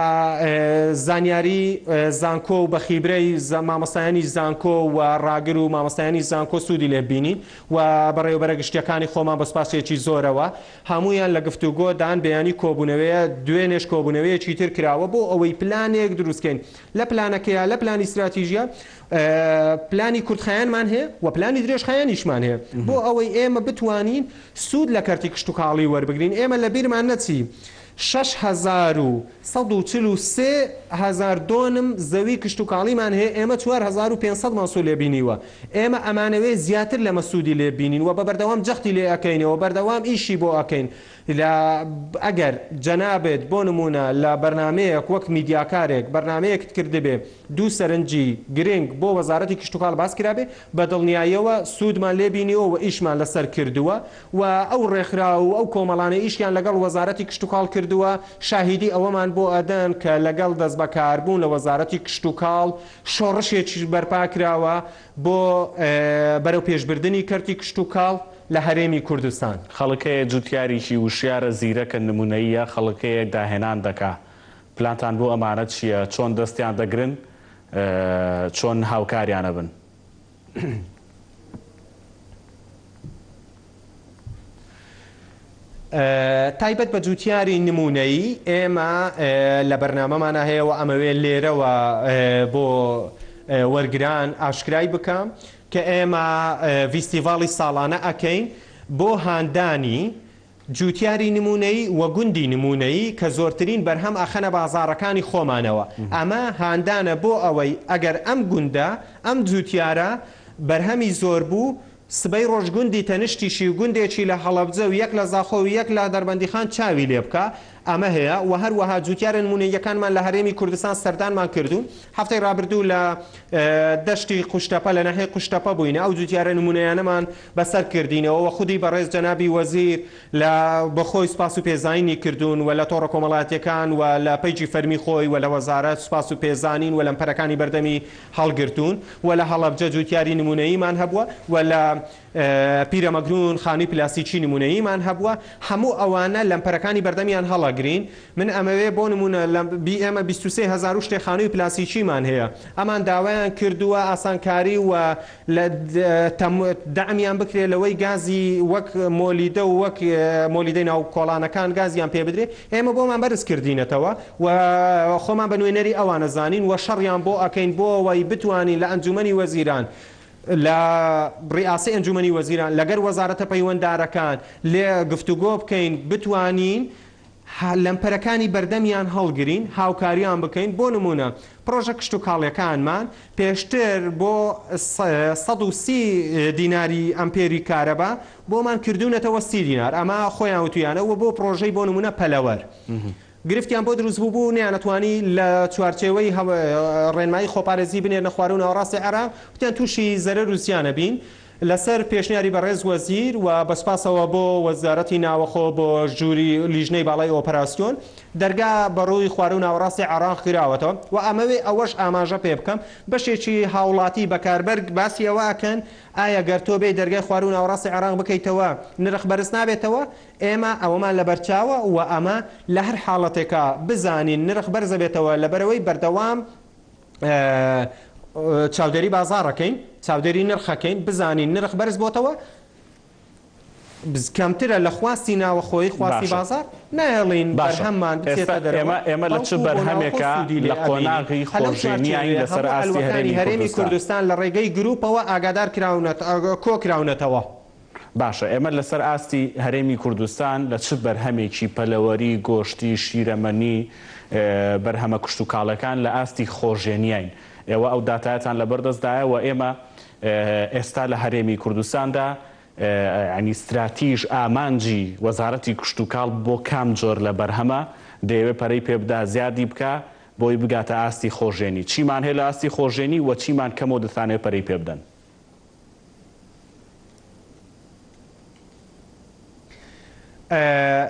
زانیاری زانکۆ و بە خیبرەی مامۆستایانی زانکۆ و ڕاگر و مامۆستایانی زانکۆ سوودی لێ ببینین و بەڕێوەبەرە گشتیەکانی خۆمان بە سوپاسێکی زۆرەوە هەموویان لە گفتوگۆ دان، بەیانی کۆبوونەوەیە، دوێنێش کۆبوونەوەیەکی تر کراوە بۆ ئەوەی پلانێک دروست کەین، لە پلانەکەیا، لە پلانی ستراتیژیا پلانی کورتخایەنمان هەیە و پلانی درێژخایەنیشمان هەیە بۆ ئەوەی ئێمە بتوانین سوود لە کەرتی کشتوکاڵی وەربگرین، ئێمە لە بیرمان نەچی 6143 هەزار دۆنم زەوی کشتوکاڵیمان هەیە، ئێمە 4500 مان سوود لێ بینیوە. ئێمە ئەمانەوێ زیاتر لەمە سوودی لێ ببینین و بە بەردەوام جەختی لێ ئەکەینەوە، بەردەوام ئیشی بۆ ئەکەین. لە ئەگەر جەنابت بۆ نموونە لە بەرنامەیەک وەک میدیاکارێک بەرنامەیەکت کردبێ دوو سەرنجی گرنگ بۆ وەزارەتی کشتوکاڵ باس کرابێ بە دڵنیاییەوە سوودمان لێ بینیوە و ئیشمان لەسەر کردووە و ئەو ڕێکخراو و ئەو کۆمەڵانەی ئیشیان لەگەڵ وەزارەتی کشتوکاڵ کردووە شاهیدی ئەوەمان بۆ ئەدەن کە لەگەڵ دەستبەکاربوون لە وەزارەتی کشتوکاڵ شۆڕشێکیش بەرپا کراوە بۆ بەرەوپێشبردنی کەرتی کشتوکاڵ لە هەرێمی کوردستان. خەڵک هەیە جوتیاریکی وشیارە زیرەکە نمونەییە خەڵک هەیە داهێنان دەکا پلانتان بۆ ئەمانە چیە چۆن دەستیان دەگرن چۆن هاوکاریان ئەبن؟ تایبەت بە جوتیاری نمونەیی ئێمە لە بەرنامەمانا هەیە و ئەمەوێ لێرەوە بۆ وەرگران ئاشکرای بکەم کە ئێمە ڤیستیڤاڵی ساڵانە ئەکەین بۆ هاندانی جوتیاری نمونەیی و گوندی نمونەیی کە زۆرترین بەرهەم ئەخەنە بازاڕەکانی خۆمانەوە ئەمە هاندانە بۆ ئەوەی ئەگەر ئەم گوندە ئەم جوتیارە بەرهەمی زۆر بوو سبەی ڕۆژ گوندی تەنشتیشی و گوندێکی لە هەڵەبجە و یەک لە زاخۆ و یەک لە دەربەندیخان چاوی لێ بکا. ئەمە هەیە و هەروەها جوتیارە نمونەییەکانمان لە هەرێمی کوردستان سەردانمان کردوون هەفتەی ڕابردوو لە دەشتی قوشتەپە لە ناحیەی قوشتەپە بووینە ئەو جوتیارە نمونەیانەمان بەسەر کردینەوە و خودی بەڕێز جەنابی وەزیر لە بە خۆی سوپاس و پێزانینی کردوون و لە تۆڕە کۆمەڵایەتیەکان و لە پەیجی فەرمی خۆی و لە وەزارەت سوپاس و پێزانین و لەمپەرەکانی بەردەمی هەڵگرتوون و لە هەڵەبجە جوتیاری نمونەییمان هەبووە و لە پیرەمەگرون خانووی پلاستیکی نمونەییمان هەبووە، هەموو ئەوانە لەمپەرەکانی بەردەمیان هەڵەگرین، من ئەمەوێ بۆ نمونە لە بی ئێمە 23 هەزارو شتێ خانووی پلاستیکیمان هەیە، ئەمان داوایان کردووە ئاسانکاری و لە دەعمیان بکرێ لەوەی گازی وەک مۆلیدە و وەک مۆلیدەی ناو کۆڵانەکان گازیان پێ بدرێ، ئێمە بۆمان بەرز کردینەتەوە و خۆمان بە نوێنەری ئەوانە زانین و شەڕیان بۆ ئەکەین بۆ ئەوەی بتوانین لە ئەنجومەنی وەزیران لە ڕیاسەی ئەنجومەنی وەزیران لەگەر وەزارەتە پەیوەندارەکان لێ گفتوگۆ بکەین بتوانین لەمپەرەکانی بەردەمیان هەڵگرین هاوکاریان بکەین بۆ نمونە پڕۆژە کشتوکاڵیەکانمان پێشتر بۆ 130 دیناری ئەمپێری کارەبا بۆمان کردوونەتەوە 30 دینار ئەمە خۆیان وتویانە و بۆ پڕۆژەی بۆ نمونە پەلەوەر گرفتیان بۆ دروست بووبوو، نەیانەتوانی لە چوارچێوەی ڕێنمایی خۆپارێزی بنێرنە خواروو ناوەڕاستی عێراق، وتیان تووشی زەرەر و زیان ئەبین. لەسەر پێشنیاری بەڕێز وەزیر و بە سوپاسەوە بۆ وەزارەتی ناوەخۆ بۆ ژووری لیژنەی باڵای ئۆپەراسیۆن، دەرگا بەڕووی خواروو ناوەڕاستی عێراق کراوەتەوە و ئەمەوێ ئەوەش ئاماژە پێ بکەم بەشێکی هاوڵاتی بەکاربەر باسی ئەوە ئەکەن ئایا گەر تۆ بێی دەرگای خواروو ناوەڕاستی عێراق بکەیتەوە نرخ بەرز نابێتەوە؟ ئێمە ئەوەمان لەبەرچاوە و ئەمە لە هەر حاڵەتێکا بزانین نرخ بەرزەبێتەوە لەبەرئەوەی بەردەوام چاودێری بازاڕەکەین، چاودێری نرخەکەین، بزانین نرخ بەرز بۆتەوە کەمترە لە خواستی ناوەخۆیی خواستی باشە بازاڕ، نایەڵین باشە بەرهەممان ئێستا بچێتە دەرەوە ئێمە ئێمە لە چ بەڵکو بۆ ناوەخۆ بەرهەمێکا سوودی لێ لە ئەبینین. قۆناغی هەر لەو خۆژێنیاین چوارچێوەیە لەسەر هەموو ئاستی عەلوەکانی هەرێمی هەرێمی کوردستان؟ کوردستان لە ڕێگەی گرووپەوە ئاگادار کراونەت کۆکراونەتەوە. باشە ئێمە لەسەر ئاستی هەرێمی کوردستان لە چ بەرهەمێکی پەلەوەری، گۆشتی، شیرەمەنی، بەرهەمە کشتوکاڵەکان لە ئاستی خۆژێنیاین؟ ئێوە ئەو داتایەتان لەبەر دەستدایە و ئێمە ئێستا لە هەرێمی کوردستاندا یانی ستراتیژ ئامانجی وەزارەتی کشتوکاڵ بۆ کام جۆر لە بەرهەمە دەیەوێ پەرەی پێ بدا زیادی بکا بۆی بگاتە ئاستی خۆژێنی؟ چیمان هەیە لە ئاستی خۆژێنی و چیمان کەمە و دەتانەوێ پەرەی پێ بدەن؟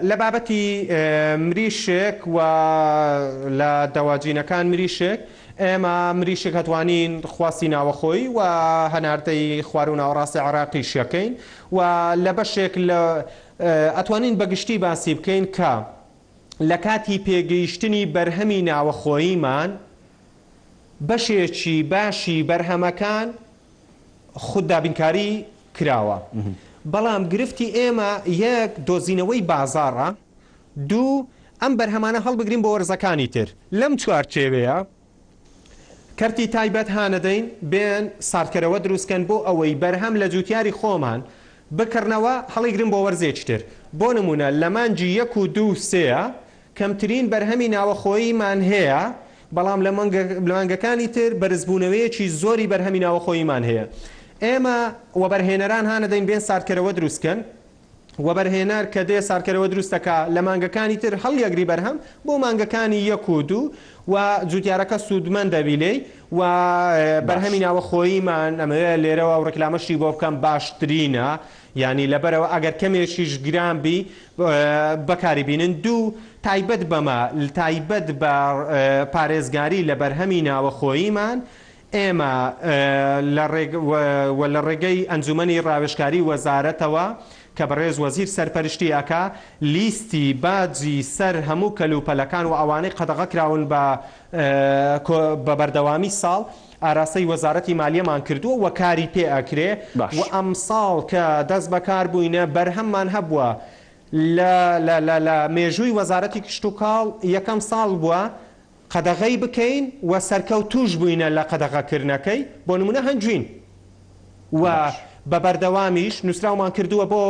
لە بابەتی مریشک و لە دەواجینەکان مریشک، ئێمە مریشک هەتوانین خواستی ناوەخۆیی و هەناردەی خوارو ناوەڕاستی عێراقیش یەکەین و لە بەشێک لە ئەتوانین بە گشتی باسی بکەین کە لە کاتی پێگەیشتنی بەرهەمی ناوەخۆییمان بەشێکی باشی بەرهەمەکان خود دابینکاری کراوە بەڵام گرفتی ئێمە یەک دۆزینەوەی بازاڕە دوو ئەم بەرهەمانە هەڵبگرین بۆ وەرزەکانی تر لەم چوارچێوەیە کەرتی تایبەت هانەدەین بێن ساردکەرەوە دروستکەن بۆ ئەوەی بەرهەم لە جوتیاری خۆمان بکڕنەوە هەڵیگرن بۆ وەرزێکی تر بۆ نمونە لە مانگی یەک و دوو و سێ کەمترین بەرهەمی ناوەخۆییمان هەیە، بەڵام لە مانگەکانی تر بەرزبوونەوەیەکی زۆری بەرهەمی ناوەخۆییمان هەیە. ئێمە وەبەرهێنەران هانەدەین بێن ساردکەرەوە دروست کەن، وەبەرهێنەر کە دێ ساردکەرەوە دروست دەکا لە مانگەکانی تر هەڵیەگری بەرهەم بۆ مانگەکانی یەک و دوو و جوتیارەکە سوودمەند دەبی لێی و باش. بەرهەمی ناوەخۆییمان ئەمەوێ لێرەوە ئەو ڕیکلامەشی بۆ بکەم باشترینە یانی لەبەرئەوە ئەگەر کەمێکیش گران بی بەکاری بینن دوو تایبەت بەمە تایبەت بە پارێزگاری لە بەرهەمی ناوەخۆییمان ئێمە لە و لە ڕێگەی ئەنجومەنی ڕاوێژکاری وەزارەتەوە کە بەڕێز وەزیر سەرپەرشتی ئەکا لیستی باجی سەر هەموو کەلوپەلەکان و ئەوانەی قەدەغە کراون بە بە بەردەوامی ساڵ ئاراستەی وەزارەتی مالیەمان کردووە و کاری پێ ئەکرێ باش. و ئەمساڵ کە دەست بەکار بووینە بەرهەممان هەبووە لە لە لە لە مێژووی وەزارەتی کشتوکاڵ یەکەم ساڵ بووە قەدەغەی بکەین و سەرکەوتووش بووینە لە قەدەغەکردنەکەی بۆ نموونە هەنگوین و باش. بە بەردەوامیش نووسراومان کردووە بۆ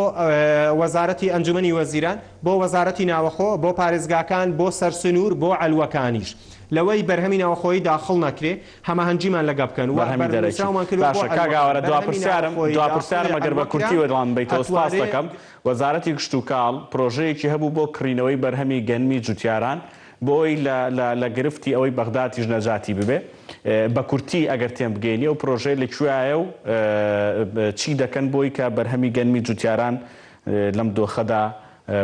وەزارەتی ئەنجومەنی وەزیران، بۆ وەزارەتی ناوەخۆ، بۆ پارێزگاکان، بۆ سەرسنوور، بۆ عەلوەکانیش. لەوەی بەرهەمی ناوەخۆیی داخڵ نەکرێ هەماهەنگیمان لەگە بکەن و بەرهەمی دەرەکی. بەرنووسراومان کردوە بۆ باشە کاک عەلوەکان ئاوارە دوا بەرهەمی پرسیارم ناوەخۆیی دوا داخڵی پرسیارم ئەگەر بە عەلوە کورتی کرا وەڵام بەیتەوە سپاست ئەتوارێ دەکەم وەزارەتی کشتوکاڵ پرۆژەیەکی هەبوو بۆ کڕینەوەی بەرهەمی گەنمی جوتیاران بۆ ئەوەی لە لە لە گرفتی ئەوەی بەغدادیش نەجاتی ببێ بە کورتی ئەگەر تێم بگەینی ئەو پرۆژەیە لە کوێیایە و چی دەکەن بۆی کە بەرهەمی گەنمی جوتیاران لەم دۆخەدا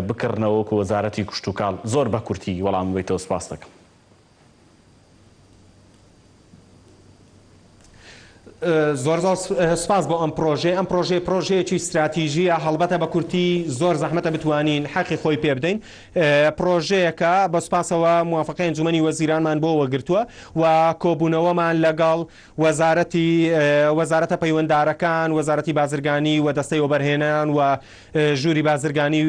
بکڕنەوە وەکو وەزارەتی کشتوکاڵ زۆر بە کورتی وەڵامم بەیتەوە سپاست دەکەم. زۆر زۆر سپاس بۆ ئەم پرۆژەیە ئەم پرۆژەیە پرۆژەیەکی ستراتیژیە هەڵبەتە بە کورتی زۆر زەحمەتە بتوانین حەقی خۆی پێ بدەین پرۆژەیەکە بە سپاسەوە موافقەی ئەنجومەنی وەزیرانمان بۆ وەگرتووە و کۆبوونەوەمان لەگەڵ وەزارەتی وەزارەتە پەیوەندارەکان وەزارەتی بازرگانی و دەستەی وەبەرهێنان و ژووری بازرگانی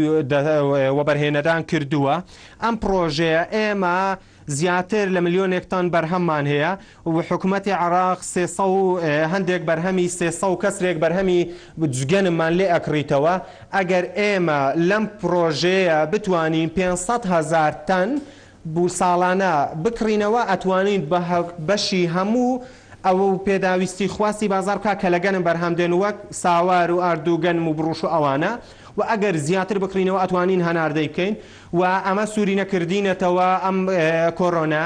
وەبەرهێنەران کردووە ئەم پرۆژەیە ئێمە زیاتر لە ملیۆنێک تەن بەرهەممان هەیە و حکومەتی عێراق سێ سەد و هەندێک بەرهەمی 300 و کەسرێک بەرهەمی گەنممان لێ ئەکڕیتەوە، ئەگەر ئێمە لەم پرۆژەیە بتوانین 500 هەزار تەن ساڵانە بکڕینەوە ئەتوانین بە بەشی هەموو ئەو پێداویستی خواستی بازاڕ بکا کە لە گەنم بەرهەم دێن وەک ساوار و ئارد و گەنم و بڕوش و ئەوانە و ئەگەر زیاتر بکڕینەوە ئەتوانین هەناردەی بکەین و ئەمە سوری نەکردینەتەوە ئەم کۆرۆنا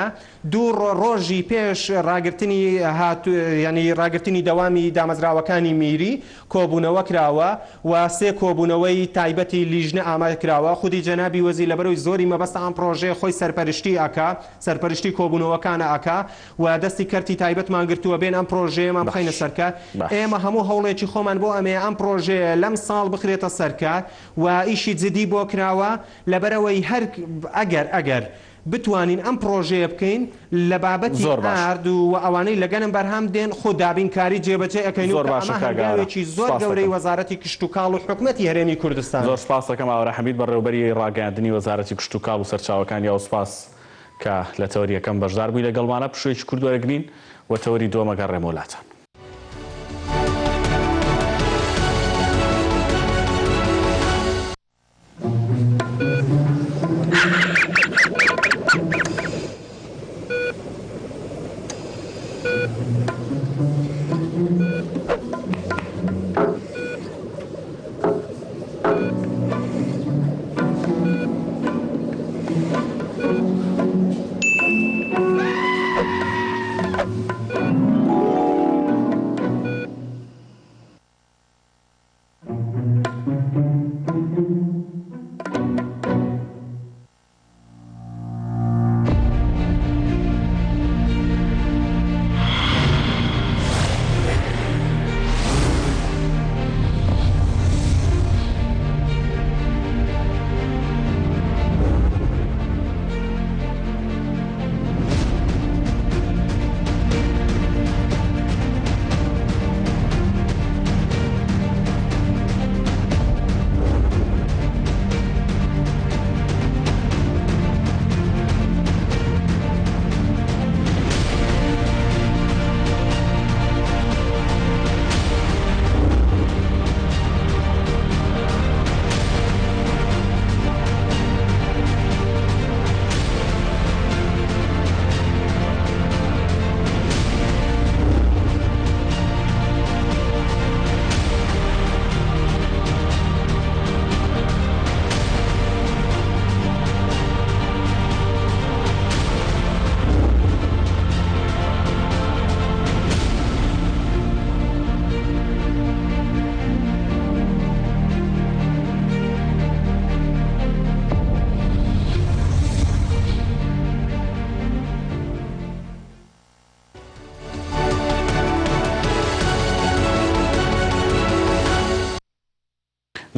دوو ڕۆژی پێش ڕاگرتنی هات یانی ڕاگرتنی دەوامی دامەزراوەکانی میری کۆبوونەوە کراوە و سێ کۆبوونەوەی تایبەتی لیژنە ئامادە کراوە خودی جەنابی وەزیر لەبەرەوەی زۆری مەبەستە ئەم پڕۆژەیە خۆی سەرپەرشتی ئەکا سەرپەرشتی کۆبوونەوەکانە ئەکا و دەستی کەرتی تایبەتمان گرتووە بێن ئەم پڕۆژەیەمان باش بخەینە سەر کار باش. ئێمە هەموو هەوڵێکی خۆمان بۆ ئەمەیە ئەم پڕۆژەیە لەم ساڵ بخرێتە سەر کار و ئیشی جدی بۆ کراوە لەبەرئەوەی هەر ئەگەر ئەگەر بتوانین ئەم پڕۆژەیە بکەین لە بابەتی زۆر باش. ئارد و ئەوانەی لە گەنم بەرهەم دێن خۆ دابینکاری جێبەجێ ئەکەین و زۆر کە باشە ئەمە کاک ئارا هەنگاوێکی زۆر سپاست گەورەی دەکەم. وەزارەتی کشتوکاڵ و حکومەتی هەرێمی کوردستانە. زۆر سپاست دەکەم ئاورا حەمید بەڕێوەبەری ڕاگەیاندنی وەزارەتی کشتوکاڵ و سەرچاوەکانی ئاو سپاس کە لە تەوەری یەکەم بەشدار بووی لەگەڵمانا پشوویەکی کورت وەرەگرین و تەوەری دووەم ئەگەڕێمەوە لاتان.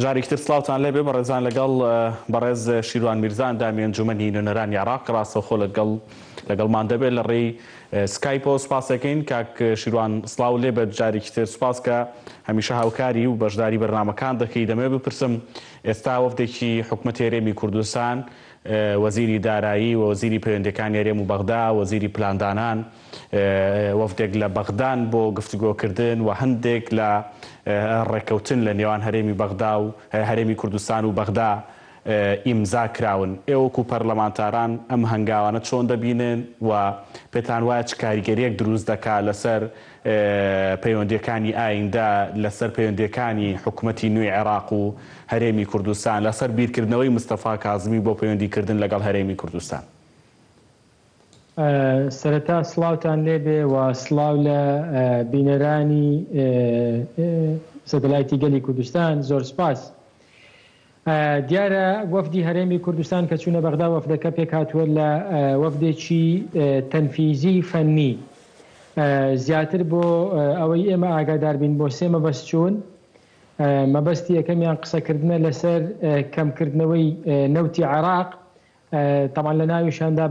جارێکی تر سڵاوتان لێبێ بەڕێزان لەگەڵ بەڕێز شیروان میرزا ئەندامی ئەنجومەنی نوێنەرانی عێراق ڕاستەوخۆ لەگەڵ لەگەڵمان دەبێت لە ڕێی سکایپەوە سوپاسەکەین کاک شیروان سڵاو لێبێت جارێکی تر سوپاس کە هەمیشە هاوکاری و بەشداری بەرنامەکان دەکەی دەمەوێت بپرسم ئێستا وەفدێکی حکومەتی هەرێمی کوردستان وەزیری دارایی و وەزیری پەیوەندیەکانی هەرێم و بەغدا وەزیری پلاندانان وەفدێک لە بەغدان بۆ گفتوگۆکردن و هەندێک لە ڕێککەوتن لە نێوان هەرێمی بەغدا و هەرێمی کوردستان و بەغدا. ئیمزا کراون، ئێوە وەکو پەرلەمانتاران ئەم هەنگاوانە چۆن دەبینن و پێتان وایە چ کاریگەرییەک دروست دەکات لەسەر پەیوەندییەکانی ئایندە، لەسەر پەیوەندییەکانی حکومەتی نوێی عێراق و هەرێمی کوردستان، لەسەر بیرکردنەوەی مستەفا کازمی بۆ پەیوەندیکردن لەگەڵ هەرێمی کوردستان؟ سەرەتا سڵاوتان لێبێ و سڵاو لە بینەرانی سەتەلایتی گەلی کوردستان زۆر سپاس. دیارە وەفدی هەرێمی کوردستان کە چوونە بەغدا وەفدەکە پێکهاتووە لە وەفدێکی تەنفیزی فەنی زیاتر بۆ ئەوەی ئێمە ئاگادار بین بۆ سێ مەبەست چوون مەبەستی یەکەمیان قسەکردنە لەسەر کەمکردنەوەی نەوتی عێراق تەبعەن لە ناویشاندا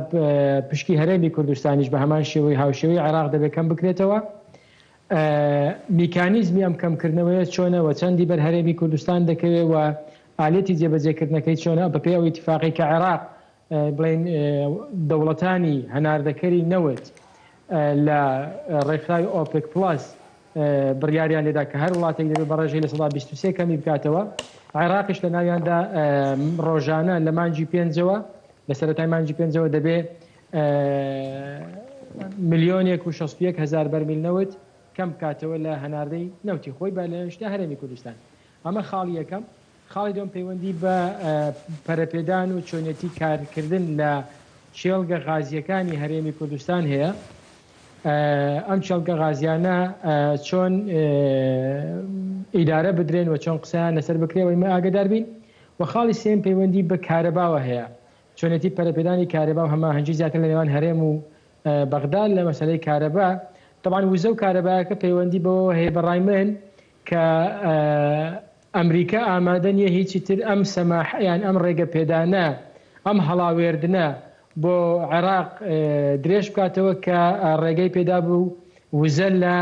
پشکی هەرێمی کوردستانیش بە هەمان شێوەی هاوشێوەی عێراق دەبێت کەم بکرێتەوە. میکانیزمی ئەم کەمکردنەوەیە چۆنە و چەندی بەر هەرێمی کوردستان دەکەوێت و ئالیەتی جێبەجێکردنەکەی چۆنە بەپێی ئەو ئیتیفاقەی کە عێراق بڵێین دەوڵەتانی هەناردەکەری نەوت لە ڕێکخراوی ئۆپێک پڵەس بڕیاریان لێدا کە هەر وڵاتێک دەبێت بە ڕێژەی 23% کەمی بکاتەوە، عێراقیش لە ناویاندا ڕۆژانە لە مانگی پێنجەوە لە سەرەتای مانگی پێنجەوە دەبێ ملیۆنێک و 61 هەزار بەرمیل نەوت کەم بکاتەوە لە هەناردەی نەوتی خۆی بە لە هەرێمی کوردستان. ئەمە خاڵی یەکەم. خاڵی دووەم پەیوەندی بە پەرەپێدان و چۆنیەتی کارکردن لە کێڵگە غازییەکانی هەرێمی کوردستان هەیە. ئەم کێڵگە غازیانە چۆن ئیدارە بدرێن و چۆن قسەیان لەسەر بکرێ و ئێمە ئاگەدار بین. و خاڵی سێیەم پەیوەندی بە کارەباوە هەیە. چۆنیەتی پەرەپێدانی کارەبا و هەماهەنگی زیاتر لە نێوان هەرێم و بەغدا لە مەسەلەی کارەبا. تەبعەن وزە و کارەبایەکە پەیوەندی بەوەوە هەیە بە ڕای من کە ئەمریکا ئامادە نییە هیچی تر ئەم سەماح یان ئەم ڕێگە پێدانە، ئەم هەڵاوێردنە بۆ عێراق درێژ بکاتەوە کە ڕێگەی پێدابوو وزە لە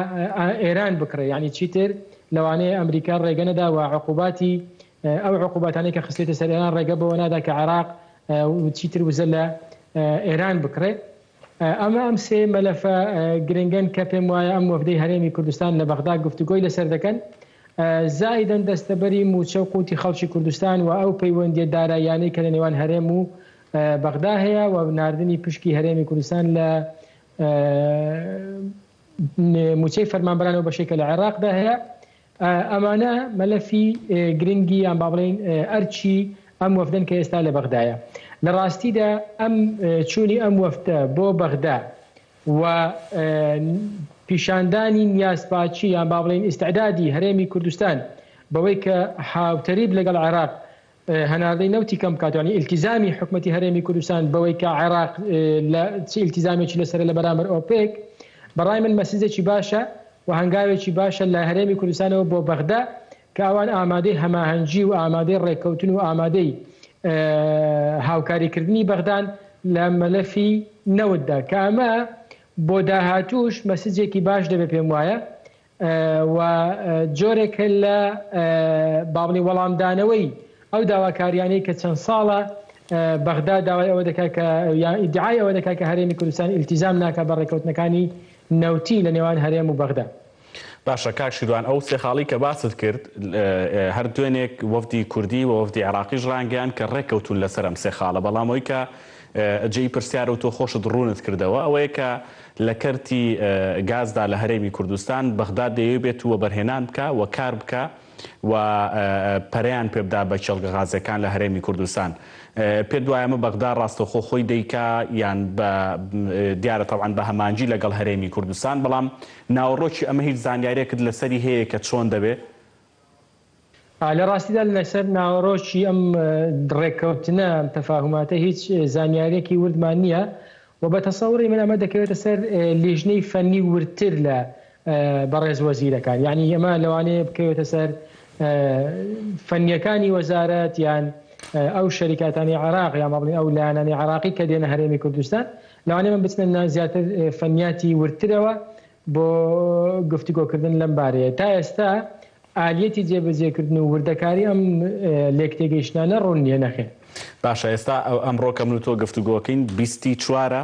ئێران بکڕێ یانی چیتر لەوانەیە ئەمریکا ڕێگە نەدا و عقوباتی ئەو عقوباتانەی کە خستێتە سەر ئێران ڕێگە بەوە نادا کە عێراق چیتر وزە لە ئێران بکڕێ. ئەمە ئەم سێ مەلەفە گرنگەن کە پێم وایە ئەم وەفدەی هەرێمی کوردستان لە بەغدا گفتوگۆی لەسەر دەکەن. زائیدەن دەستەبەری مووچە و قوتی خەڵکی کوردستان و ئەو پەیوەندییە داراییانەی کە لە نێوان هەرێم و بەغدا هەیە و ناردنی پشکی هەرێمی کوردستان لە مووچەی فەرمانبەران ئەو بەشەی کە لە عێراقدا هەیە ئەمانە مەلەفی گرنگی یان با بڵێین ئەرکی ئەم وەفدەن کە ئێستا لە بەغدایە. لە ڕاستیدا ئەم چوونی ئەم وەفدە بۆ بەغدا و پیشاندانی نیازپاکی یان با بڵێین ئیستعدادی هەرێمی کوردستان بەوەی کە هاوتەریب لەگەڵ عێراق هەناردەی نەوتی کەم بکات یانی ئیلتیزامی حکومەتی هەرێمی کوردستان بەوەی کە عێراق لە چ ئیلتیزامێکی لەسەرە لە بەرامبەر ئۆپێک بەڕای من مەسجێکی باشە و هەنگاوێکی باشە لە هەرێمی کوردستانەوە بۆ بەغدا کە ئەوان ئامادەی هەماهەنگی و ئامادەی ڕێککەوتن و ئامادەی هاوکاریکردنی بەغدان لە مەلەفی نەوتدا کە ئەمە بۆ داهاتووش مەسجێکی باش دەبێت پێم وایە و جۆرێکە لە با بڵێین وەڵامدانەوەی ئەو داواکاریانەی کە چەند ساڵە بەغدا داوای ئەوە دەکات کە یان ئیدعای ئەوە دەکات کە هەرێمی کوردستان ئیلتیزام ناکات بە ڕێککەوتنەکانی نەوتی لە نێوان هەرێم و بەغدا. باشە کاک شیروان ئەو سێ خاڵەی کە باست کرد هەر دوێنێک وەفدی کوردی و وەفدی عێراقیش ڕایانگەیاند کە ڕێککەوتوون لەسەر ئەم سێ خاڵە بەڵام ئەوەی کە جێی پرسیارە و تۆ خۆشت ڕوونت کردەوە ئەوەیە کە لە کەرتی گازدا لە هەرێمی کوردستان بەغداد دەیەوێ بێت و وەبەرهێنان بکا و کار بکا و پەرەیان پێ بدا بە کێڵگە غازیەکان لە هەرێمی کوردستان. پێت وایە ئەمە بەغدا ڕاستەوخۆ خۆی دەیکا یان بە دیارە تەبعەن بە هەمانگی لەگەڵ هەرێمی کوردستان بەڵام ناوەڕۆکی ئەمە هیچ زانیاریەکت لەسەری هەیە کە چۆن دەبێ؟ لە ڕاستیدا لەسەر ناوەڕۆکی ئەم ڕێککەوتنە، ئەم تەفاهوماتە هیچ زانیارییەکی وردمان نییە و بە تەسەوڕی من ئەمە دەکەوێتە سەر لیژنەی فەنی وردتر لە بەڕێز وەزیرەکان. یانی ئەمە لەوانەیە بکەوێتە سەر فەنییەکانی وەزارەت یان ئەو شەریکاتانەی عێراق یان با بڵێین ئەو لایەنانەی عێراقی کە دێنە هەرێمی کوردستان لەوانەیە من بچنە زیاتر فەنیاتی وردترەوە بۆ گفتوگۆکردن لەم بارەیە. تا ئێستا ئالیەتی جێبەجێکردن و وردەکاری ئەم لێکتێگەیشتنانە ڕوون نییە، نەخێر. باشە ئێستا ئەمڕۆ کە من و تۆ گفتوگۆکەین بیستی چوارە.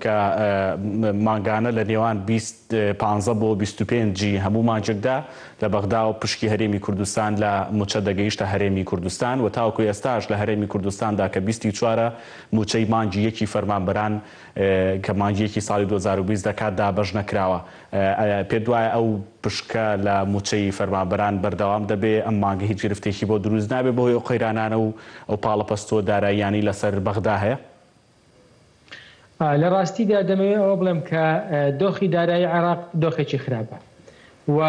کە مانگانە لە نێوان 20 پانزە بۆ 25 ی هەموو مانگێکدا لە بەغداوە پشکی هەرێمی کوردستان لە موچە دەگەیشتە هەرێمی کوردستان و تاوەکو ئێستاش لە هەرێمی کوردستاندا کە 20 ی چوارە موچەی مانگی یەکی فەرمانبەران کە مانگی یەکی ساڵی 2020 دەکات دابەش نەکراوە. پێت وایە ئەو پشکە لە موچەی فەرمانبەران بەردەوام دەبێ، ئەم مانگە هیچ گرفتێکی بۆ دروست نابێ بەهۆی ئەو قەیرانانە و ئەو پاڵەپەستۆ داراییانەی لەسەر بەغدا هەیە؟ لە ڕاستیدا دەمەوێ ئەوە بڵێم کە دۆخی دارایی عێراق دۆخێکی خراپە و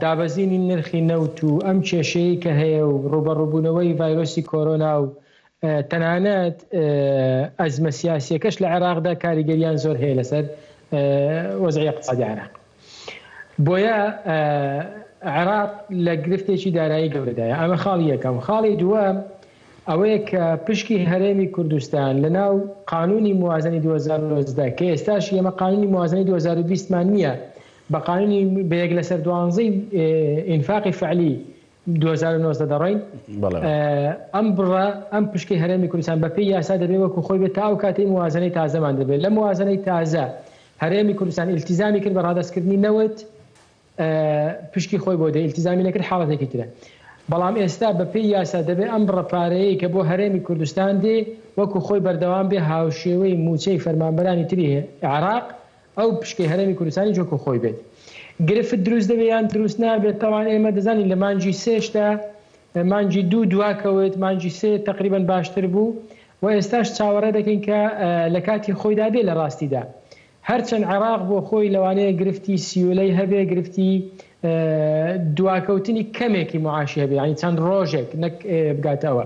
دابەزینی نرخی نەوت و ئەم کێشەیەی کە هەیە و ڕووبەڕووبوونەوەی ڤایرۆسی کۆرۆنا و تەنانەت ئەزمە سیاسیەکەش لە عێراقدا کاریگەریان زۆر هەیە لەسەر وەزعی اقتصادی عێراق. بۆیە عێراق لە گرفتێکی دارایی گەورەدایە. ئەمە خاڵی یەکەم. خاڵی دووەم ئەوەیە کە پشکی هەرێمی کوردستان لە ناو قانونی موازنەی 2019 کە ئێستاش ئێمە قانونی موازنەی 2020 مان نییە بە قانونی بە یەک لەسەر دوانزەی ئینفاقی فعلی 2019 دەڕۆین ئەم بڕە ئەم پشکەی هەرێمی کوردستان بەپێی یاسا دەبێ وەکو خۆی بێت تا ئەو کاتەی موازنەی تازەمان دەبێت لە موازنەی تازە هەرێمی کوردستان ئیلتیزامی کرد بە ڕادەستکردنی نەوت پشکی خۆی بۆ دێ ئیلتیزامی نەکرد حاڵەتێکی ترە بەڵام ئێستا بەپێی یاسا دەبێ ئەم بڕە پارەیەی کە بۆ هەرێمی کوردستان دێ وەکو خۆی بەردەوام بێ هاوشێوەی مووچەی فەرمانبەرانی تری عێراق ئەو پشکەی هەرێمی کوردستانیش وەکو خۆی بێت گرفت دروست دەبێت یان دروست نابێت تەوان ئێمە دەزانین لە مانگی سێشدا مانگی دوو دواکەوت مانگی سێ تقریبا باشتر بوو و ئێستاش چاوەڕێ دەکەین کە لە کاتی خۆیدا بێ لە ڕاستیدا هەرچەند عێراق بۆ خۆی لەوانەیە گرفتی سیولەی هەبێ گرفتی دواکەوتنی کەمێکی معاشی هەبێ یعنی چەند ڕۆژێک نەک بگاتەوە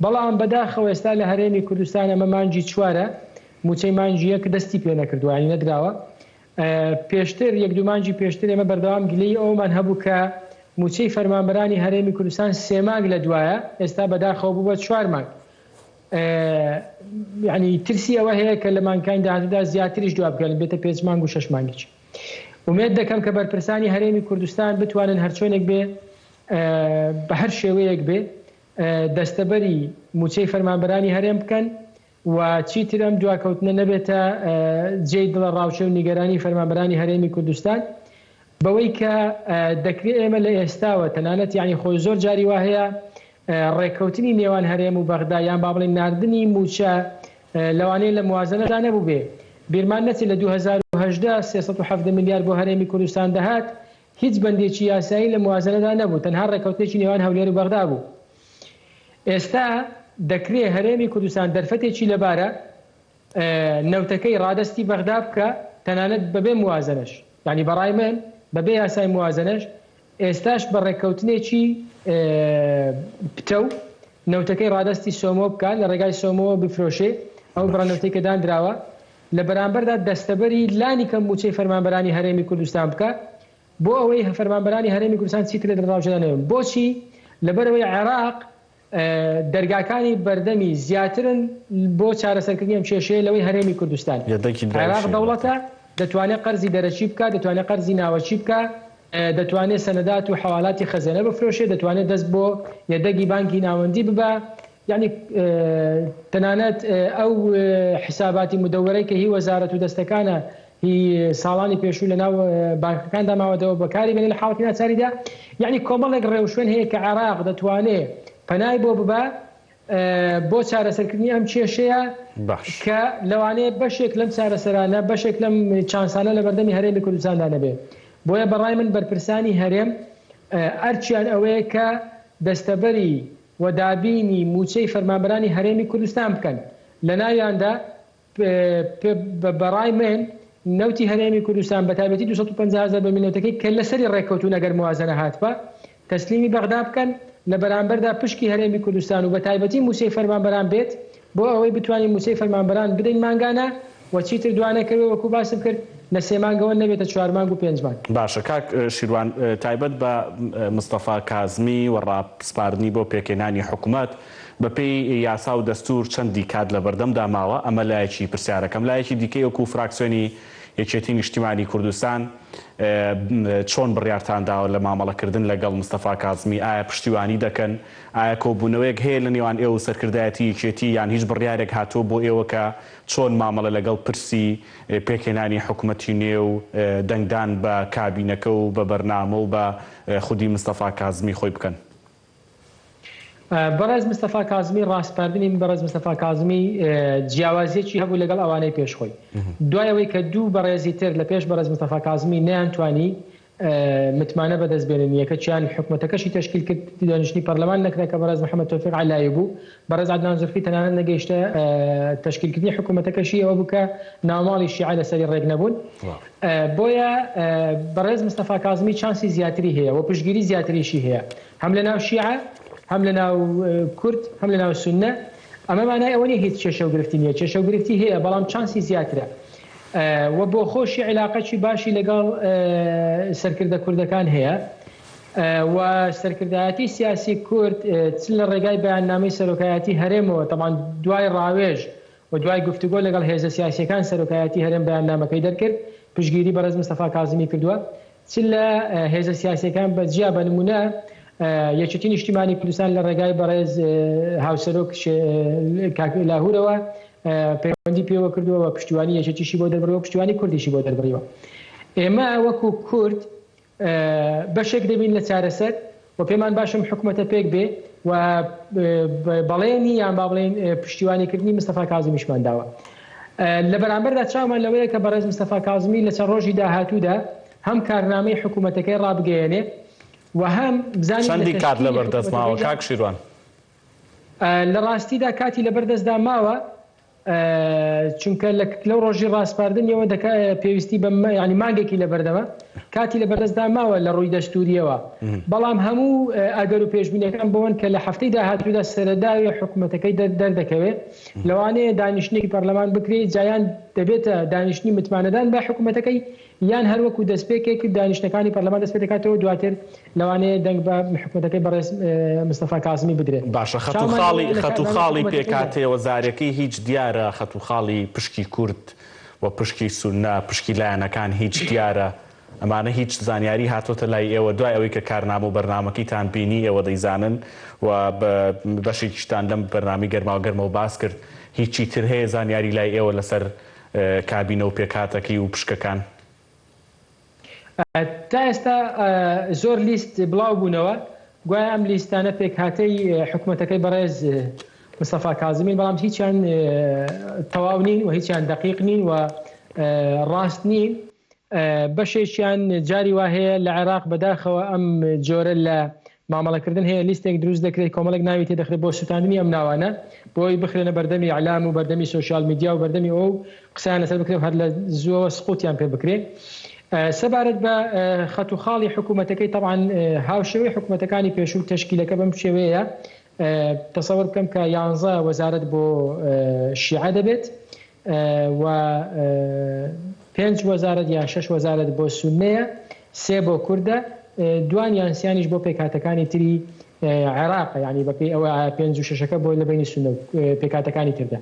بەڵام بەداخەوە ئێستا لە هەرێمی کوردستان ئەمە مانگی چوارە مووچەی مانگی یەک دەستی پێ نەکردووە یانی نەدراوە. پێشتر یەک دوو مانگی پێشتر ئێمە بەردەوام گلەیی ئەوەمان هەبوو کە مووچەی فەرمانبەرانی هەرێمی کوردستان سێ مانگ لە دوایە، ئێستا بەداخەوە بوو بە چوار مانگ. یانی ترسی ئەوە هەیە کە لە مانگەکانی داهاتوودا زیاتریش دوا بکەوێت، بێتە پێنج مانگ و شەش مانگیش. ئومێد دەکەم کە بەرپرسانی هەرێمی کوردستان بتوانن هەرچۆنێک بێ بە هەر شێوەیەک بێ دەستەبەری مووچەی فەرمانبەرانی هەرێم بکەن و چیتر ئەم دواکەوتنە نەبێتە جێی دڵەڕاوکێ و نیگەرانی فەرمانبەرانی هەرێمی کوردستان بەوەی کە دەکرێ ئێمە لە ئێستاوە تەنانەت یانی خۆ زۆر جاری وا هەیە ڕێککەوتنی نێوان هەرێم و بەغدا یان با بڵێین ناردنی مووچە لەوانەیە لە موازنەدا نەبووبێ بیرمان نەچێت لە 2018 317 ملیار بۆ هەرێمی کوردستان دەهات هیچ بەندێکی یاسایی لە موازنەدا نەبوو تەنها ڕێککەوتنێکی نێوان هەولێر و بەغدا بوو ئێستا دەکرێ هەرێمی کوردستان دەرفەتێکی لەبارە نەوتەکەی ڕادەستی بەغدا بکا تەنانەت بەبێ موازەنەش یانی بەڕای من بەبێ یاسای موازەنەش ئێستاش بە ڕێککەوتنێکی پتەو نەوتەکەی ڕادەستی سۆمۆ بکا لە ڕێگای سۆمۆوە بفرۆشێ ئەو بڕە نەوتەی کە داندراوە لە بەرامبەردا دەستەبەری لانی کەم مووچەی فەرمانبەرانی هەرێمی کوردستان بکا بۆ ئەوەی فەرمانبەرانی هەرێمی کوردستان چیتر لە دڵەڕاوکێدا نەبن. بۆچی؟ لەبەرئەوەی عێراق دەرگاکانی بەردەمی زیاترن بۆ چارەسەرکردنی ئەم کێشەیە لەوەی هەرێمی کوردستان. یەدەکی دراویش عێراق هەیە دەوڵەتە، دەتوانێت قەرزی دەرەکی بکات، دەتوانێت قەرزی ناوەکی بکات، دەتوانێت سەنەدات و حەوالاتی خەزێنە بفرۆشێت، دەتوانێت دەست بۆ یەدەگی بانکی ناوەندی ببا، یەعنی تەنانەت ئەو حیساباتی مدەوەرەی کە هی وەزارەت و دەستەکانە هی ساڵانی پێشوو لەناو بانکەکاندا ماوەتەوە بەکاری بێنێ لە حاڵەتی ناچاریدا، یەعنی کۆمەڵێک ڕێوشوێن هەیە کە عێراق دەتوانێ پەنای بۆ ببا بۆ چارەسەرکردنی ئەم کێشەیە باش. کە لەوانەیە بەشێک لەم چارەسەرانە بەشێک لەم چانسانە لە بەردەمی هەرێمی کوردستاندا نەبێ. بۆیە بەڕای من بەرپرسانی هەرێم ئەرکیان ئەوەیە کە دەستەبەری و دابینی مووچەی فەرمانبەرانی هەرێمی کوردستان بکەن لەناویاندا بەڕای من نەوتی هەرێمی کوردستان بەتایبەتی 250 هەزار بەرمیل نەوتەکەی کە لەسەری ڕێککەوتوون ئەگەر موازنە هاتبا تەسلیمی بەغدا بکەن لە بەرامبەردا پشکی هەرێمی کوردستان و بەتایبەتی مووچەی فەرمانبەران بێت بۆ ئەوەی بتوانین مووچەی فەرمانبەران بدەین مانگانە و چیتر دوانەکەوێ وەکو باسم کرد لە سێ مانگەوە نەبێتە چوار مانگ و پێنج مانگ. باشە کاک شیروان تایبەت بە مستەفا کازمی و ڕاسپاردنی بۆ پێکهێنانی حکومەت بەپێی یاسا و دەستور چەندی کات لەبەردەمدا ماوە ئەمە لایەکی پرسیارەکەم لایەکی دیکەی وەکو فراکسیۆنی یەکێتی نیشتیمانی کوردستان چۆن بڕیارتان داوە لە مامەڵەکردن لەگەڵ مستەفا کازمی؟ ئایا پشتیوانی دەکەن؟ ئایا کۆبوونەوەیەک هەیە لە نێوان ئێوە و سەرکردایەتی یەکێتی یان هیچ بڕیارێک هاتووە بۆ ئێوە کە چۆن مامەڵە لەگەڵ پرسی پێکهێنانی حکومەتی نوێ و دەنگدان بە کابینەکە و بە بەرنامە و بە خودی مستەفا کازمی خۆی بکەن؟ بەڕێز مستەفا کازمی ڕاسپاردنی بەڕێز مستەفا کازمی جیاوازیەکی هەبوو لەگەڵ ئەوانەی پێش خۆی. دوای ئەوەی کە دوو بەڕێزی تر لە پێش بەڕێز مستەفا کازمی نەیانتوانی متمانە بەدەست بێنن، یەکەکیان حکومەتەکەشی تەشکیل کرد، دانیشتنی پەرلەمان نەکرا کە بەڕێز محەمەد تۆفیق عەلایی بوو، بەڕێز عەدنان زورفی تەنانەت نەگەیشتە تەشکیلکردنی حکومەتەکەشی، ئەوە بوو کە ناوماڵی شیعە لەسەری ڕێک نەبوون. بۆیە بەڕێز مستەفا کازمی چانسی زیاتری هەیە و پشتگیری زیاتریشی هەیە هەم لە ناو شیعە هەم لە ناو کورد هەم لە ناو سوننە. ئەمە مانای ئەوە نییە هیچ کێشە و گرفتی نییە، کێشە و گرفتی هەیە بەڵام چانسی زیاترە و بۆ خۆشی عیلاقەکی باشی لەگەڵ سەرکردە کوردەکان هەیە و سەرکردایەتی سیاسی کورد چ لە ڕێگای بەیاننامەی سەرۆکایەتی هەرێمەوە تەبعەن دوای ڕاوێژ و دوای گفتوگۆ لەگەڵ هێزە سیاسییەکان سەرۆکایەتی هەرێم بەیاننامەکەی دەرکرد، پشتگیری بەڕێز مستەفا کازمی کردووە، چ لە هێزە سیاسییەکان بە جیا بە نموونە یەکێتی نیشتیمانی کوردستان لە ڕێگای بەڕێز هاوسەرۆک کاک لاهورەوە پەیوەندی پێوە کردووە و پشتیوانی یەکێتیشی بۆ دەربڕیوە پشتیوانی کوردیشی بۆ دەربڕیوە. ئێمە وەکو کورد بەشێک دەبین لە چارەسەر و پێمان باشە ئەم حکومەتە پێک بێ و بەڵێنی یان با بڵێین پشتیوانی کردنی مستەفا کازمیشمان داوە. لە بەرامبەردا چاومان لەوەیە کە بەڕێز مستەفا کازمی لە چەند ڕۆژی داهاتوودا هەم کارنامەی حکومەتەکەی ڕابگەیەنێ و هەم بزانین لە چەندی کات تەشکیلی لەبەردەست ماوە حکومەتەکەیدا کاک شیروان؟ لە ڕاستیدا کاتی لەبەردەستدا ماوە، چونکە لەو ڕۆژی ڕاسپاردنیەوە دەکا پێویستی بە یانی مانگێکی لەبەردەمە کاتی لەبەردەستدا ماوە لە ڕووی دەستوریەوە بەڵام هەموو ئەگەر و پێشبینەکان بەوەن کە لە هەفتەی داهاتوودا سەرەداوی حکومەتەکەی دەردەکەوێت لەوانەیە دانیشتنێکی پەرلەمان بکرێت جایان دەبێتە دانیشتنی متمانەدان بە حکومەتەکەی یان هەر وەکو دەستپێکێک دانیشتنەکانی پەرلەمان دەست پێدەکاتەوە دواتر لەوانەیە دەنگ بە حکومەتەکەی بەڕێز مستەفا کازمی بدرێت. باشە خەت و چاومان خاڵی لەوەیە لە خەت و کارنامەی خاڵی حکومەتەکەیدا. پێکهاتەیە وەزاریەکەی هیچ دیارە خەت و خاڵی پشکی کورد و پشکی سوننە پشکی لایەنەکان هیچ دیارە ئەمانە هیچ زانیاری هاتۆتە لای ئێوە دوای ئەوەی کە کارنامە و بەرنامەکەیتان بینی ئێوە دەیزانن و بەشێکیشتان لەم بەرنامەی گەرماوگەرمەوە باس کرد هیچی تر هەیە زانیاری لای ئێوە لەسەر کابینە و پێکهاتەکەی و پشکەکان؟ تا ئێستا زۆر لیست بڵاو بوونەوە، گوایە ئەم لیستانە پێکهاتەی حکومەتەکەی بەڕێز مستەفا کازمین، بەڵام هیچیان تەواو نین و هیچیان دەقیق نین و ڕاست نین. بەشێکیان جاری وا هەیە لە عێراق بەداخەوە ئەم جۆرە لە مامەڵەکردن هەیە لیستێک دروست دەکرێت کۆمەڵێک ناوی تێدەخرێت بۆ سوتاندنی ئەم ناوانە بۆ ئەوەی بخرێنە بەردەمی ئیعلام و بەردەمی سۆشیال میدیا و بەردەمی ئەوە و قسەیان لەسەر بکرێت و هەر لە زووەوە سقوتیان پێ بکرێت. سەبارەت بە خەت و خاڵی حکوومەتەکەی تەبعەن هاوشێوەی حکوومەتەکانی پێشوو تەشکیلەکە بەم شێوەیە تەسەوەر بکەم کە یانزە وەزارەت بۆ شیعە دەبێت و پێنج وەزارەت یان شەش وەزارەت بۆ سوننەیە، سێ بۆ کوردە، دوان یان سیانیش بۆ پێکهاتەکانی تری عێراقە، یانی بەپێی ئەوە ئایا پێنج و شەشەکە بۆ لە بەینی سوننە و پێکهاتەکانی تردا.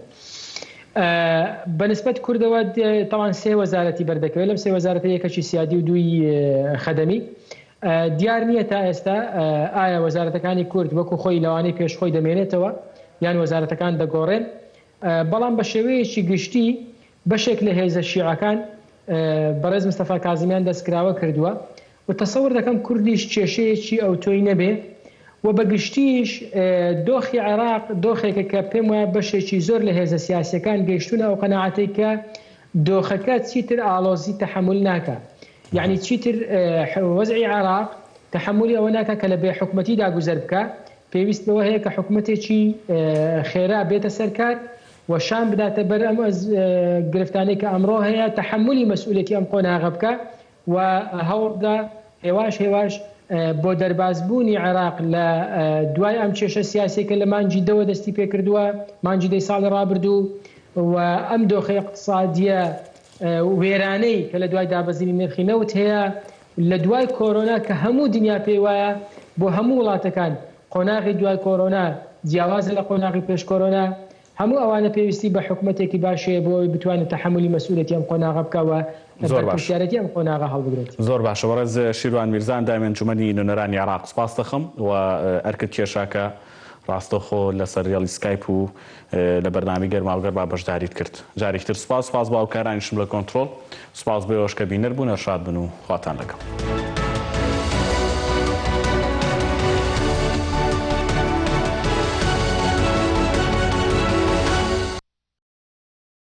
بە نسبەت کوردەوە تەوان سێ وەزارەتی بەردەکەوێت، لەم سێ وەزارەتە یەکەکی سیادی و دووی خەدەمی. دیار نییە تا ئێستا ئایا وەزارەتەکانی کورد وەکو خۆی لەوانەی پێش خۆی دەمێنێتەوە یان وەزارەتەکان دەگۆڕێن. بەڵام بە شێوەیەکی گشتی بەشێک لە هێزە شیعەکان بەڕێز مستەفا کازمیان دەستکراوە کردووە و تەسەور دەکەم کوردیش کێشەیەکی ئەوتۆی نەبێ و بە گشتیش دۆخی عێراق دۆخێکە کە پێم وایە بەشێکی زۆر لە هێزە سیاسیەکان گەیشتوونە ئەو قەناعەتەی کە دۆخەکە چیتر ئاڵۆزی تەحەمول ناکا یەعنی چیتر وەزعی عێراق تەحەمولی ئەوە ناکا کە لە بێ حکومەتیدا گوزەر بکا پێویست بەوە هەیە کە حکومەتێکی خێرا بێتە سەر کار و شان بداتە بەر ئەم گرفتانەی کە ئەمڕۆ هەیە، تەحەمولی مەسئولیەتی ئەم قۆناغە بکا و هەوڵبدا هێواش هێواش بۆ دەربازبوونی عێراق لە دوای ئەم کێشە سیاسیە کە لە مانگی دەوە دەستی پێکردووە، مانگی دەی ساڵی ڕابردوو و ئەم دۆخە ئیقتسادیە وێرانەی کە لە دوای دابەزینی نرخی نەوت هەیە، لە دوای کۆرۆنا کە هەموو دنیا پێی وایە بۆ هەموو وڵاتەکان قۆناغی دوای کۆرۆنا جیاوازە لە قۆناغی پێش کۆرۆنا، هەموو ئەوانە پێویستی بە حکومەتێکی باش هەیە بۆ ئەوەی بتوانێت تەحەمولی مەسئولێتی ئەم قۆناغە بکا و زۆر باش. بەرپرسیارێتی ئەم قۆناغە هەڵبگرێت. زۆر باشە بەڕێز شیروان میرزا ئەندامی ئەنجومەنی نوێنەرانی عێراق سوپاست دەخەم و ئەرکت کێشا کە ڕاستەوخۆ لەسەر هێڵی سکایپ و لە بەرنامەی گەرماوگەرما بەشداریت کرد. جارێکی تر سوپاس، سوپاس بۆ هاوکارانیشم لە کۆنترۆڵ، سوپاس بۆ ئێوەش کە بینەر بوون، هەر شاد بن و خواتان لەگەڵ.